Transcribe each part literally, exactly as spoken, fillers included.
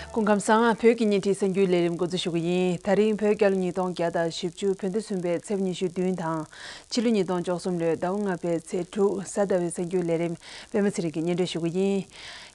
སྐུ་ཁམས་བཟང་། བོད་ཀྱི་བརྙན་འཕྲིན་གསར་འགྱུར་ལས་རིམ་འགོ་འཛུགས་ཞུ་གི་ཡིན། ད་རིང་བོད་རྒྱལ་ལོ་ཉིས་སྟོང་བརྒྱ་དང་བཞི་བཅུ། བོད་ཟླ་གསུམ་པའི་ཚེས་ཉི་ཤུ་བདུན་དང་། ཕྱི་ལོ་ཉིས་སྟོང་བཅུ་གསུམ་ལོའི་ཟླ་བ་ལྔ་པའི་ཚེས་དྲུག་གཟའ་ཟླ་བའི་གསར་འགྱུར་ལས་རིམ། པད་མ་ཚེ་རིང་གིས་སྙན་སྒྲོན་ཞུ་གི་ཡིན།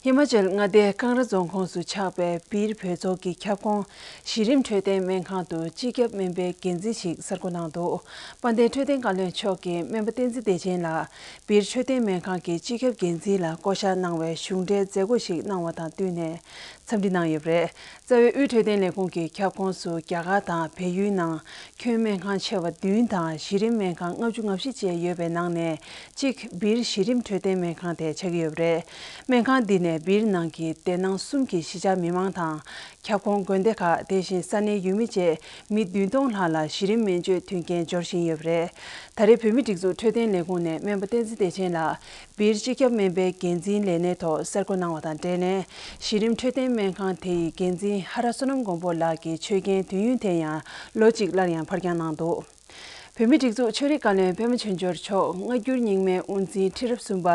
ཧི་མ་ཅལ་མངའ་སྡེའི་ཀང་ར་རྫོང་ཁོངས་སུ་ཆགས་པའི་སྦིར་བོད་ཚོགས་ཀྱི་ཁྱབ་ཁོངས་གཞི་རིམ་འཕྲོད་བསྟེན་སྨན་ཁང་དུ་སྤྱི་ཁྱབ་སྨན་པའི་འགན་འཛིན་ཞིག་གསར་བསྐོ་གནང་འདུག། དཔལ་ལྡན་འཕྲོད་བསྟེན་བཀའ་བློན་མཆོག་གིས་སྨན་པ་བསྟན་འཛིན་བདེ་ཆེན་ལགས་སྦིར་འཕྲོད་བསྟེན་སྨན་ཁང་གི་སྤྱི་ཁྱབ་འགན་འཛིན་ལ་བསྐོ་གཞག་གནང་བའི་གཞུང་འབྲེལ་མཛད་སྒོ་ཞིག་གནང་བ་དང་བསྟུན་ནས་འཚམས་འདྲི་གནང་ཡོད་པ་རེད། རྩ་བའི་དབུས་འཕྲོད་བསྟེན་ལས་ཁུངས་ཀྱི་ཁྱབ་ཁོངས་སུ་རྒྱ་གར་དང་བལ་ཡུལ་ནང་ཁྱོན་སྨན་ཁང་ཆེ་བ་བདུན་དང་གཞི་རིམ་སྨན་ཁང་ལྔ་བཅུ་ང་བཞི་བཅས་ཡོད་པའི་ནང་ནས་གཅིག་སྦིར་གཞི་རིམ་འཕྲོད་བསྟེན་སྨན་ཁང་དེ་ཆགས་ཀྱི་ཡོད་པ་རེད། སྨན་ཁང་འདི་ནས་སྦིར་ནང་གི་སྡེ་ནང་གསུམ་གྱི་གཞིས་ཆགས་མི་མང་དང་། ཁྱབ་ཁོངས་དགོན་སྡེ་ཁག་དེ་བཞིན་ས་གནས་ཡུལ་མི་བཅས་མི་བདུན་སྟོང་ལྷག་ལ་གཞི་རིམ་སྨན་བཅོས་མཐུན་རྐྱེན་སྦྱོར་བཞིན་ཡོད་པ་རེད། ད་རེས་བོད་མིའི་སྒྲིག་འཛུགས་འཕྲོད་བསྟེན་ལས་ཁུངས་ནས་སྨན་པ་བསྟན་འཛིན་བདེ་ཆེན་ལགས་སྦིར་སྤྱི་ཁྱབ་སྨན་པའི་འགན་འཛིན་ལས་གནས་ཐོག་གསར་བསྐོ་གནང་བ་དང་འབྲེལ་ནས། གཞི་རིམ་འཕྲོད་བསྟེན་སྨན་ཁང་དེ་ཡི་འགན་འཛིན་ཧ་ར་བསོད་ནམས་མགོན་པོ་ལགས་ཀྱི་ཆོས་རྒྱན་དུས་ཡུན་དེ་ཡང་ལོ་གཅིག་སླར་ཡང་ཕར་འགྱངས་གནང་འདུག། བོད་མིའི་སྒྲིག་འཛུགས་ཆོས་རིག་བཀའ་བློན་པད་མ་ཆོས་འབྱོར་མཆོག་སྔ་འགྱུར་རྙིང་མའི་དབུ་འཛིན་ཁྲི་རབས་གསུམ་པ་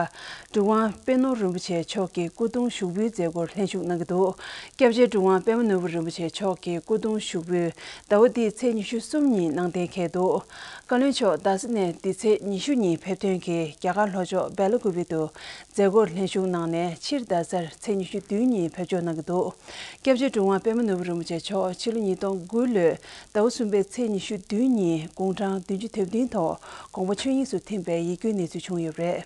གྲུབ་དབང་པད་ནོར་རིན་པོ་ཆེ་མཆོག་གི་སྐུ་གདུང་ཞུགས་འབུལ་མཛད་སྒོར་ལྷན་ཞུགས་གནང་གི་འདུག། སྐྱབས་རྗེ་གྲུབ་དབང་པད་མ་ནོར་བུ་རིན་པོ་ཆེ་མཆོག་གི་སྐུ་གདུང་ཞུགས་འབུལ་ཟླ་བ་འདིའི་ཚེས་ཉི་ཤུ་གསུམ་ཉིན་གནང་གཏན་འཁེལ་འདུག། བཀའ་བློན་མཆོག་རྡ་ས་ནས་འདི་ཚེས་ཉི་ཤུ་ཉིན་ཕེབས་ཐོན་གྱིས་རྒྱ་གར་ལྷོ་ཕྱོགས་སྦེ་ལ་ཀུ་པེ་དུ་མཛད་སྒོར་ལྷན་ཞུགས་གནང་ནས། ཕྱིར་རྡ་སར་ཚེས་ཉི་ཤུ་བདུན་ཉིན་ཕེབས་འབྱོར་གནང་གི་འདུག། སྐྱབས་རྗེ་གྲུབ་དབང་པད་མ་ནོར་བུ་རིན་པོ་ཆེ་མཆོག་ཕྱི་ལོ་ཉིས་སྟོང་དགུ་ལོའི་ཟླ་བ་གསུམ་པའི་ཚེས་ཉི་ཤུ་བདུན་ཉིན་དགུང་གྲངས་བདུན་ཅུ་དོན་བདུན་ཐོག་དགོངས་པ་ཆོས་དབྱིངས་སུ་ཐིམ་པའི་ཡིད་སྐྱོའི་གནས་ཚུལ་བྱུང་ཡོད་པ་རེད།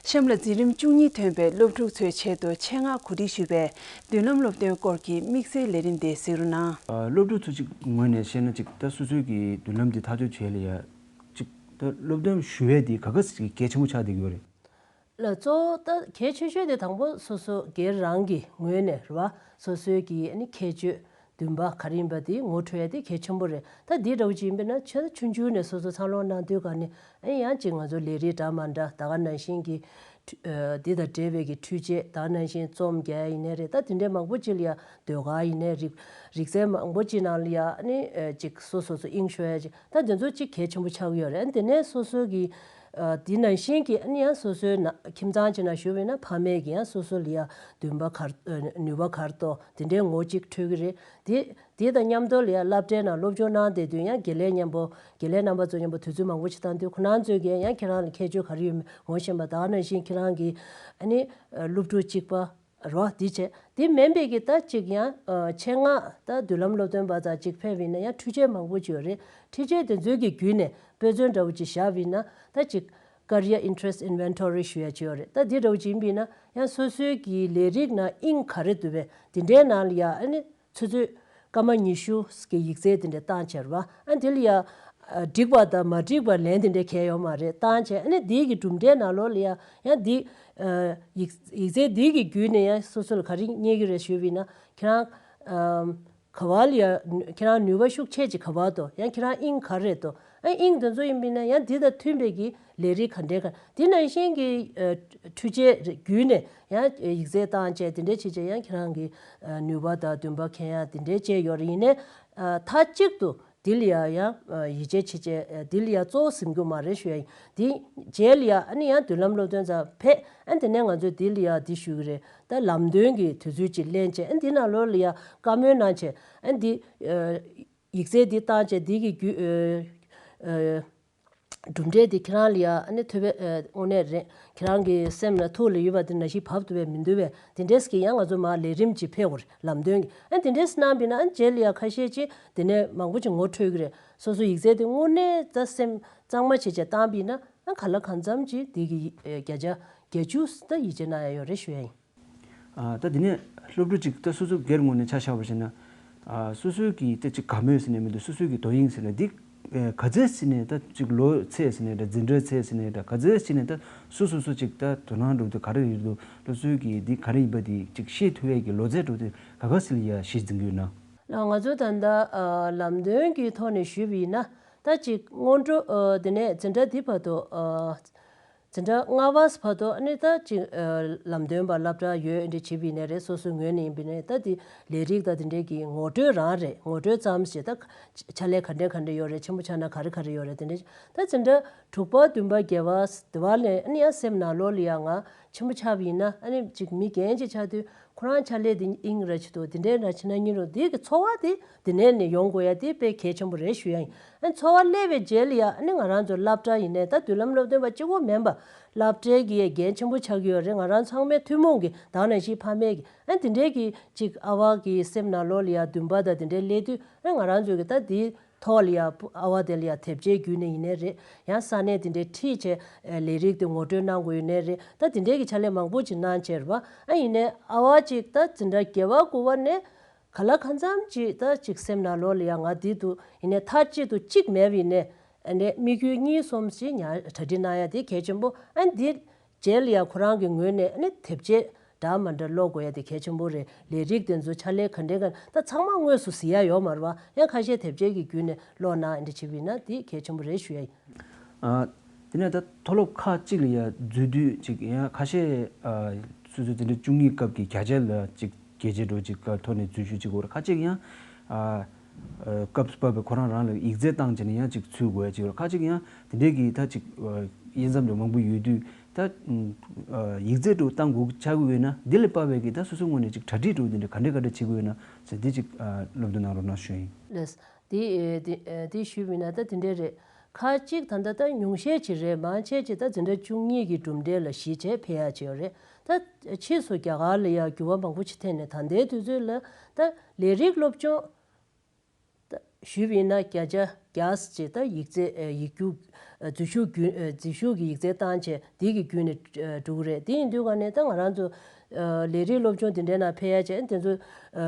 གཤམ་ལ་འཛིན་རིམ་བཅུ་གཉིས་ཐོན་པའི་སློབ་ཕྲུག་ཚོའི་ཆེད་དུ་ཆེད་མངགས་གོ་སྒྲིག་ཞུས་པའི་མདུན་ལམ་སློབ་སྟོན་སྐོར་གྱི་དམིགས་བསལ་ལས་རིམ་དེ་གཟིགས་རོགས་གནང་། ཨ། སློབ་ཕྲུག་ཚོ་གཅིག་ངོས་ནས་བཤད་ན་གཅིག་ད་སོ་སོའི་གི་མདུན་ལམ་འདི་ཐག་གཅོད་བྱེད་ལ་ཡ་གཅིག་ད་སློབ་སྟོན་ཞུ་ཡས་འདི་ག་ག་ཟིག་གལ་ཆེན་པོ་ཆགས་བསྡད་ཀྱི་ཡོད་རེད། ལ་གཙོ་བོ་ད་གལ་ཆེ་ཤོས་དེ་དང་པོ་སོ་སོ་སྒེར་རང་གི་ངོས་ནས་རེད་བ། སོ་སོའི་གི་ཨ་ནི་ཁྱད་ཆོས་འདུན་པ་ག་རེ་ཡིན་པ་དེ་ངོ་འཕྲོད་ཡ་དེ་གལ་ཆེན་པོ་རེད། ད་འདི་འདྲ་བོ་ཅིག་ཡིན་པས་ན་ཆ་ཆུང་ཆུང་ནས་སོ་སོ་འཚར་ལོངས་གནང་དུས་ག་ནས་ཨ་ནི་ཡང་ཅིག་ང་ཚོ་ལས་རིགས་འདྲ་མ་འདྲ་ད་ག་ནང་བཞིན་གི་འདི་དང་འབྲེལ་བའི་གི་འཕྲུལ་ཆས་ད་ག་ནང་བཞིན་རྩོམ་རྒྱག་ཡ་ཡིན་ནའི་རེད། ད་དེ་འདྲའི་མང་པོ་ཅིག་ལ་ཡ་ཟློས་གར་ཡིན་ནའི་རིག་རིག་རྩལ་མང་པོ་ཅིག་ནང་ལ་ཡ་ཨ་ནི་ཅིག་སོ་སོ་སོ་དབྱིངས་ཤོར་ཡ་ཅིག་ད་དེ་ཚོ་ཅིག་གལ་ཆེན་པོ་ཆགས་ཀྱི་ཡོད་རེད། དེ་ནས་སོ་སོའི་གི་ཨ། དེ་ནང་བཞིན་གྱི་ཨ་ནི་ཡང་སོ་སོའི་ན་ཁྱིམ་ཚང་ཅིག་ནང་བཞུགས་པ་ཡིན་ན་ཕ་མས་ཀྱི་ཡང་སོ་སོ་ལ་ཡང་འདུན་པ་གར་ཨ་ནུས་པ་གར་གཏོང་དེ་འདྲའི་ངོ་གཅིག་འཕྲོད་ཀྱི་རེད། དེ་དེ་དང་མཉམ་དུ་ལ་ཡང་སློབ་གྲྭའི་ནང་སློབ་སྦྱོང་གནང་བསྡད་དུས་ཡང་དགེ་ལས་མཉམ་པོ་དགེ་ལས་རྣམ་པ་ཚོ་མཉམ་པོ་དུས་ཚོད་མང་པོ་ཞིག་བཏང་དུས་ཁོ་རང་ཚོས་ཀྱི་ཡང་ཁྱེད་རང་ལ་ཁྱད་ཆོས་ག་རེ་ཡོད་མེད་ངོ་ཤེས་པ་ད་ག་ནང་བཞིན་ཁྱེད་རང་གི་ཨ་ནི་སློབ་ཕྲུག་གཅིག་པ། རོ། འདི་བྱས། འདི་མིན་པའི་གི་ད་ཅིག་ཡང་ཨ་ཆེད་མངགས་ད་མདུན་ལམ་སློབ་སྟོན་པ་དང་ཅིག་ཕེབས་ཡིན་ན་ཡང་འཕྲུལ་ཆས་མང་པོ་ཅིག་ཡོད་རེད། འཕྲུལ་ཆས་དེ་ཚོའི་གི་བརྒྱུད་ནས་དཔེ་མཚོན་འདྲ་བོ་ཅིག་བཞག་པ་ཡིན་ན་ད་ཅིག་Career Interest Inventory ཞུ་ཡ་ཅིག་ཡོད་རེད། ད་འདི་འདྲ་བོ་ཅིག་ཡིན་པ་ཡིན་ན་ཡང་སོ་སོའི་གི་ལས་རིགས་ནང་དབྱིངས་ག་རེ་འདུག་པས་འདི་འདྲའི་ནང་ལ་ཡ་ཨ་ནི། ཆུ་ཚོད་སྐར་མ་ཉི་ཤུ་གི་ཡིག་ཚད་དེ་འདྲ་བཏང་བྱས་རེད་བ། ཨ་འདི་ལ་ཡ་ཨ་འགྲིག་པ་དང་མ་འགྲིག་པ་ལན་དེ་འདྲ་གང་ཡང་ཡོད་མ་རེད། བཏང་བྱས་ཨ་ནི་འདི་གི་གྲུབ་འབྲས་ནང་ལོགས་ལ་ཡ་ཡང་འདི་ཨ་ཡིག་ཡིག་ཚད་འདི་གི་བརྒྱུད་ནས་ཡང་སོ་སོ་ལ་ག་རེ་རྙེད་ཀྱི་རེད་ཞུས་པ་ཡིན་ན་ཁྱེད་རང་ཨ་ག་བ་ལ་ཡ་ཁྱེད་རང་ནུས་པ་ཤུགས་ཆེ་ཅིག་ག་བ་དོ་ཡང་ཁྱེད་རང་དབྱིངས་ག་རེ་རེད་དོ། ཨ་དབྱིངས་དེ་ཚོ་ཡིན་པ་ཡིན་ན་ཡང་འདི་དང་མཐུན་པའི་གི་ལས་རིགས་ག་འདྲའི་ག་འདི་ནང་བཞིན་གྱི་ཨ་འཕྲུལ་ཆས་བརྒྱུད་ནས་ཡང་ཡིག་ཚད་བཏང་བྱས་དེ་འདྲ་བྱས་བྱས་ཡང་ཁྱེད་རང་གི་ཨ་ནུས་པ་དང་འདུན་པ་འཁྱེར་ཡ་དེ་འདྲའི་བྱས་ཡོད་རེད། ཡིན་ནའི་ཨ་མཐའ་གཅིག་ཏུ་འདི་ལ་ཡ་ཡང་ཨ་ཡིད་ཆེས་བྱེད་བྱས་ཨ་འདི་ལ་ཡ་གཙོ་བོ་ཟིན་རྒྱུ་མ་རེད་ཞུ་ཡ་ཡིན། འདི་རྗེས་ལ་ཡ་ཨ་ནི་ཡང་མདུན་ལམ་སློབ་སྟོན་ཚར་ཕེབས་ཨ་དེ་ནས་ང་ཚོས་འདི་ལ་ཡ་འདི་ཞུ་གི་རེད། ད་ལམ་སྟོན་གྱི་དུས་ཚོད་ཅིག་ལེན་བྱས་ཨ་འདི་ནང་ལོགས་ལ་ཡ་བཀའ་མོལ་གནང་བྱས་ཨ་འདི་ཨ་ཡིག་ཚད་འདི་བཏང་བྱས་འདི་གི་བརྒྱུད་ཨ་ཨ། གྲུབ་འབྲས་དེ་ཁྱེད་རང་ལ་ཡ་ཨ་ནི་ཐོས་པའི་ཨ་དངོས་གནས་རེད། ཁྱེད་རང་གི་སེམས་ལ་ཐུགས་ལ་ཡོད་པ་དེ་ནང་བཞིན་བབས་ཐུབ་པས་མི་འདུག་པས་དེ་འདྲས་ཀྱི་ཡང་ང་ཚོ་མར་ལས་རིམ་གྱིས་ཕེབས་དགོས་རེད་ལམ་སྟོན་གྱི་ཨ་དེ་འདྲས་གནང་པས་ན་ཨ་རྗེས་ལ་ཡ་ཁ་ཤས་ཅིག་དེ་ནས་མང་པོ་ཅིག་ངོ་འཕྲོད་ཀྱི་རེད། སོ་སོ་ཡིག་ཚད་དེ་དངོས་གནས་ད་སེམས་གཙང་མ་བྱེད་བྱས་བཏང་པས་ན་ཨ་ག་ལ་གང་འཚམ་ཅིག་དེ་གི་ཨ་བརྒྱ་ཆ་བརྒྱད་ཅུ་ད་ཡིད་ཆེས་གནང་ཡ་ཡོད་རེད་ཞུ་ཡ་ཡིན། ཨ་ད་དེ་ནས་སློབ་ཕྲུག་ཅིག་ད་སོ་སོ་སྒེར་ངོས་ནས་ཆ་བཞག་པ་བྱས་ན། ཨ་སོ་སོའི་གི་ད་ཅིག་དགའ་མོས་ཟེར་ནས་མི་འདུག་སོ་སོའི་གི་དོ་དབྱིངས་ཟེར་ན་འདི་ཨེ་ག་ཚད་ཟེར་ནས་ད་ཅིག་ལོ་ཚད་ཟེར་ནས་ད་འཛིན་གྲྭ་ཚད་ཟེར་ནས་ད་ག་ཚད་ཟེར་ནས་ད་སོ་སོ་སོ་ཅིག་ད་དོ་སྣང་འགྲོ་དུས་ག་རེ་ཡོད་འདུག་སློབ་གསོའི་གི་འདི་ག་རེ་ཡིན་པ་འདི་ཅིག་ཤེས་ཐུབ་ཡས་གི་ལོ་ཚད་འགྲོ་དུས་ག་ག་ཟེར་ལ་ཡ་གཞི་འཛིན་གྱི་ཡོད་ན། ལགས་ང་ཚོ་ད་ལྟ་ཨ་ལམ་སྟོན་གྱི་ཐོག་ནས་ཞུས་པ་ཡིན་ན་ད་ཅིག་སྔོན་འགྲོ་ཨ་དེ་ནས་འཛིན་གྲྭ་འདི་བར་དུ་ཨ། འཛིན་གྲྭ་ལྔ་པ་བར་དུ་ཨ་ནི་ད་ཅིག་ཨ་ལམ་སྟོན་པ་སློབ་གྲྭ་ཡོད་འདྲ་བྱེད་པ་ཡིན་ནའི་རེད། སོ་སོའི་ངོས་ནས་ཡིན་པ་ཡིན་ནའི་ད་དེ་ལས་རིགས་དང་དེ་འདྲའི་གི་ངོ་སྤྲོད་རང་རེད། ངོ་སྤྲོད་ཙམ་ཞིག་ད་ཕྱག་ལས་ག་འདྲ་ག་འདྲ་ཡོད་རེད། ཆེན་པོ་ཆགས་ན་ག་རེ་ག་རེ་ཡོད་རེད། དེ་འདྲ་ད་འཛིན་གྲྭ་དྲུག་པ་བདུན་པ་བརྒྱད་པ་དེ་བ་ལས་ཨ་ནི་ཡང་སེམས་ནང་ལོགས་ལ་ཡང་ང་ ཆེན་པོ་ཆགས་པ་ཡིན་ན། ཨ་ནི་ཅིག་མི་རྒན་ཅིག་ཆགས་དུས་ཁོ་རང་ཕྱག་ལས་དེ་ཨིན་ར་ཆེ་དོ་དེ་འདྲའི་འདྲ་བྱེད་ན་ཡིན་རུང་། དེ་གི་འཚོ་བ་དེ་དེ་ནས་ནས་ཡོང་དགོས་ཡ་དེ་དཔེ་གལ་ཆེན་པོ་རེད་ཞུ་ཡ་ཡིན། ཨ་ནི་འཚོ་བ་སླེབས་པའི་རྗེས་ལ་ཡ། ཨ་ནི་ང་རང་ཚོ་སློབ་གྲྭ་ཡིན་ནའི་ད་མདུན་ལམ་སློབ་སྟོན་པ་གཅིག་པོ་མིན་པ། སློབ་གྲྭའི་གི་འགན་ཆེན་པོ་ཆགས་ཀྱི་ཡོད་རེད། ང་རང་ཚང་མའི་ཐུན་མོང་གི་ད་ག་ནང་བཞིན་ཕ་མའི་གི། ཨ་ནི་དེ་འདྲའི་གི་ཅིག་ཨ་བ་གི་སེམས་ནང་ལོགས་ལ་ཡ་འདུན་པ་དང་དེ་འདྲའི་སླེབས་དུས། ཨ་ནི་ང་རང་ཚོ་གི་ད་དེའི་ཐོག་ལ་ཡ་ཨ་བ་དེ་ལ་ཡ་དེབ་ཆའི་བརྒྱུད་ནས་ཡིན་ནའི་རེད། ཡང་ས་གནས་དེ་འདྲའི་ཁྲིད་བྱས་ལས་རིགས་དེ་ངོ་སྤྲོད་གནང་དགོས་ཡིན་ནའི་རེད། ད་དེ་འདྲའི་གི་ཕྱག་ལས་མང་པོ་ཅིག་གནང་བྱས་རེད་པ། ཨ་ཡིན་ནའི་ཨ་བ་ཅིག་ད་འཛིན་གྲྭ་བརྒྱད་པ་དགུ་པ་ནས་ག་ལ་གང་འཚམ་ཅིག་ད་ཅིག་སེམས་ནང་ལོགས་ལ་ཡ་ང་འདི་འདུག་ཡིན་ནའི་མཐའ་གཅིག་ཏུ་གཅིག་མེད་པ་ཡིན་ནའི། ཨ་ནི་དམིགས་ཡུལ་གཉིས་གསུམ་ཞིག་ཉར་གྲ་སྒྲིག་གནང་ཡ་དེ་གལ་ཆེན་པོ། ཨ་ནི་འདི་རྗེས་ལ་ཡ་ཁོ་རང་གི་ངོས་ནས་ཨ་ནི་དེབ་ཆས་འདྲ་མི་འདྲ་ཀློག་དགོས་ཡ་དེ་གལ་ཆེན་པོ་རེད། ལས་རིགས་དེ་ཚོ་ཕྱག་ལས་ག་འདྲའི་ག་ད་ཚང་མ་དངོས་སུ་གཟིགས་ཡ་ཡོད་མ་རེད་པ། ཡང་ཁ་ཤས་དེབ་ཆས་ཀྱི་བརྒྱུད་ནས་ཀློག་གནང་འདི་བྱེད་པ་ཡིན་ན་དེ་གལ་ཆེན་པོ་རེད་ཞུ་ཡ་ཡིན། ཨ། དེ་ནས་ད་མཐོ་སློབ་ཁག་ཅིག་ལ་ཡ་འཛུལ་དུས་ཅིག་ཡང་ཁ་ཤས། ཨ། སོ་སོའི་དེ་འདྲའི་བཅུ་གཉིས་སྐབས་ཀྱི་བརྒྱ་ཆ་ལ་ཅིག་བརྒྱད་ཆ་འགྲོ་ཅིག་ག་ཐོག་ནས་འཛུལ་ཞུགས་ཅིག་དགོས་རེད། ཁ་ཅིག་ཡང་། ཨ། ཨ། སྐབས་བབས་པའི་ཁོ་རང་རང་ལ་ཡིག་ཚད་བཏང་བྱས་ནས་ཡང་ཅིག་ཚུད་དགོས་ཡ་ཅིག་རེད། ཁ་ཅིག་ཡང་དེ་འདྲའི་གི་ད་ཅིག་ཨ། དབྱེ་མཚམས་དེ་མང་པོ་ཡོད་དུས། ད། ཨ། ཡིག་ཚད་འགྲོ་བཏང་དགོས་ཆགས་ཀྱི་ཡོད་ན། འདི་ལས་དཔག་པའི་གི་ད་སོ་སོའི་ངོས་ནས་ཅིག་གྲ་སྒྲིག་འགྲོ་དེ་འདྲ་ག་འདྲ་ག་འདྲ་བྱེད་དགོས་ཡོད་ན་ཟེར། འདི་ཅིག་ཨ། སློབ་སྟོན་གནང་རོགས་གནང་ཞུ་ཡིན། ལགས། དེ་དེ་དེ་ཞུས་པ་ཡིན་ན་ད་དེ་འདྲ་རེད། ཁ་ཅིག་ད་ལྟ་ད་ཉུང་ཤས་ཅིག་རེད། མང་ཆེ་ཅིག་ད་འཛིན་གྲྭ་བཅུ་གཉིས་ཀྱི་གྲུབ་འབྲས་ལ་གཞི་བྱས་ཕེབས་ཡ་ཅིག་ཡོད་རེད། ད་ཕྱིས་སུ་རྒྱ་གར་ལ་ཡ་འགྱུར་བ་མང་པོ་ཅིག་ཐེབས་ནས་ད་ལྟའི་དུས་ཚོད་ལ་ད་ལས་རིགས་སློབ་སྦྱོང་ད་ཞུས་པ་ཡིན་ན་བརྒྱ་ཆ་བརྒྱ་ཅིག་ད་ཡིག་ཚད། ཡིག་རྒྱུགས། འཛུལ་ཞུགས་རྒྱུན། འཛུལ་ཞུགས་ཀྱི་ཡིག་ཚད་བཏང་བྱས་དེ་གི་བརྒྱུད་ནས་འགྲོ་གི་རེད། དེ་ཡིན་དུས་ག་ནས་ད་ང་རང་ཚོ་ལས་རིགས་སློབ་སྦྱོང་དེ་འདྲའི་ནང་ཕེབས་ཡ་བྱས། དེ་ཚོ་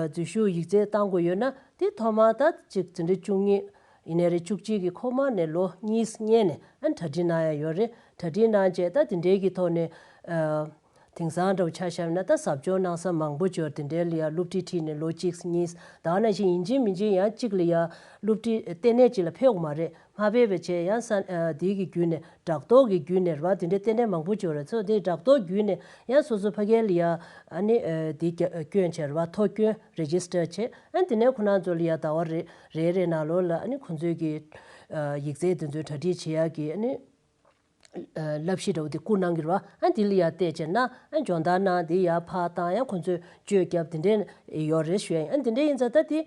འཛུལ་ཞུགས་ཡིག་ཚད་བཏང་དགོས་ཡོད་ན། དེ་ཐོག་མར་ད་ཅིག་འཛིན་གྲྭ་བཅུ་གཉིས་ཡིན་ནའི་རེད། བཅུ་གཅིག་གི་ཁོག་མ་ནས་ལོ་གཉིས་སྔོན་ནས་ཨ་ནི་གྲ་སྒྲིག་གནང་ཡ་ཡོད་རེད། གྲ་སྒྲིག་གནང་བྱས་ད་དེ་འདྲའི་གི་ཐོག་ནས། ཨ། དེང་སང་འདྲ་བོ་ཆ་བཞག་ན་ད་ཟབ་སྦྱོང་གནང་ས་མང་པོ་ཅིག་ཡོད་རེད། དེ་འདྲའི་ལ་ཡ་སློབ་ཁྲིད་ཁྲིད་ནས་ལོ་གཅིག་གཉིས། ད་ག་ནང་བཞིན་ཡིན་གཅིག་མིན་གཅིག་ཡང་གཅིག་ལ་ཡ་སློབ་ཁྲིད་ལྟེ་གནས་གཅིག་ལ་ཕེབས་དགོས་མ་རེད། མ་ཕེབས་པའི་ཆེད་ཡང་ས། ཨ། དེའི་གི་བརྒྱུད་ནས་སྦྲག་ཐོག་གི་བརྒྱུད་ནས་རེད་པ། དེ་འདྲའི་ལྟེ་གནས་མང་པོ་ཅིག་ཡོད་རེད། ཚོ་དེ་སྦྲག་ཐོག་བརྒྱུད་ནས་ཡང་སོ་སོ་ཕ་གིར་ལ་ཡ་ཨ་ནི། ཨ། དེ་རྒྱ། སྐྱོན་བྱས་རེད་པ། ཐོ་སྐྱོན་རེ་ཇི་སི་ཊར་བྱས། ཨ་ནི་དེ་ནས་ཁོ་རང་ཚོ་ལ་ཡ་ཟླ་བ་རེ་རེ་རེ་ནང་ལོགས་ལ་ཨ་ནི་ཁོང་ཚོའི་གི། ཨ། ཡིག་ཚད་དེ་ཚོའི་གྲ་སྒྲིག་བྱེད་ཡག་གི་ཨ་ནི། ཨ། བསླབ་གཞི་འདྲ་བོ་དེ་བསྐུར་གནང་གི་རེད་པ། ཨ། དེ་ལ་ཡ་བལྟས་བྱས་ན། ཨ། སྦྱོང་བརྡར་གནང་། དེ་ཡར་ཕར་བཏང་། ཡང་ཁོང་ཚོས་བཅོས་བརྒྱབ། དེ་འདྲས་ཡོད་རེད་ཞུ་ཡ་ཡིན། ཨ། དེ་འདྲས་ཡིན་ཙང་ད་དེ་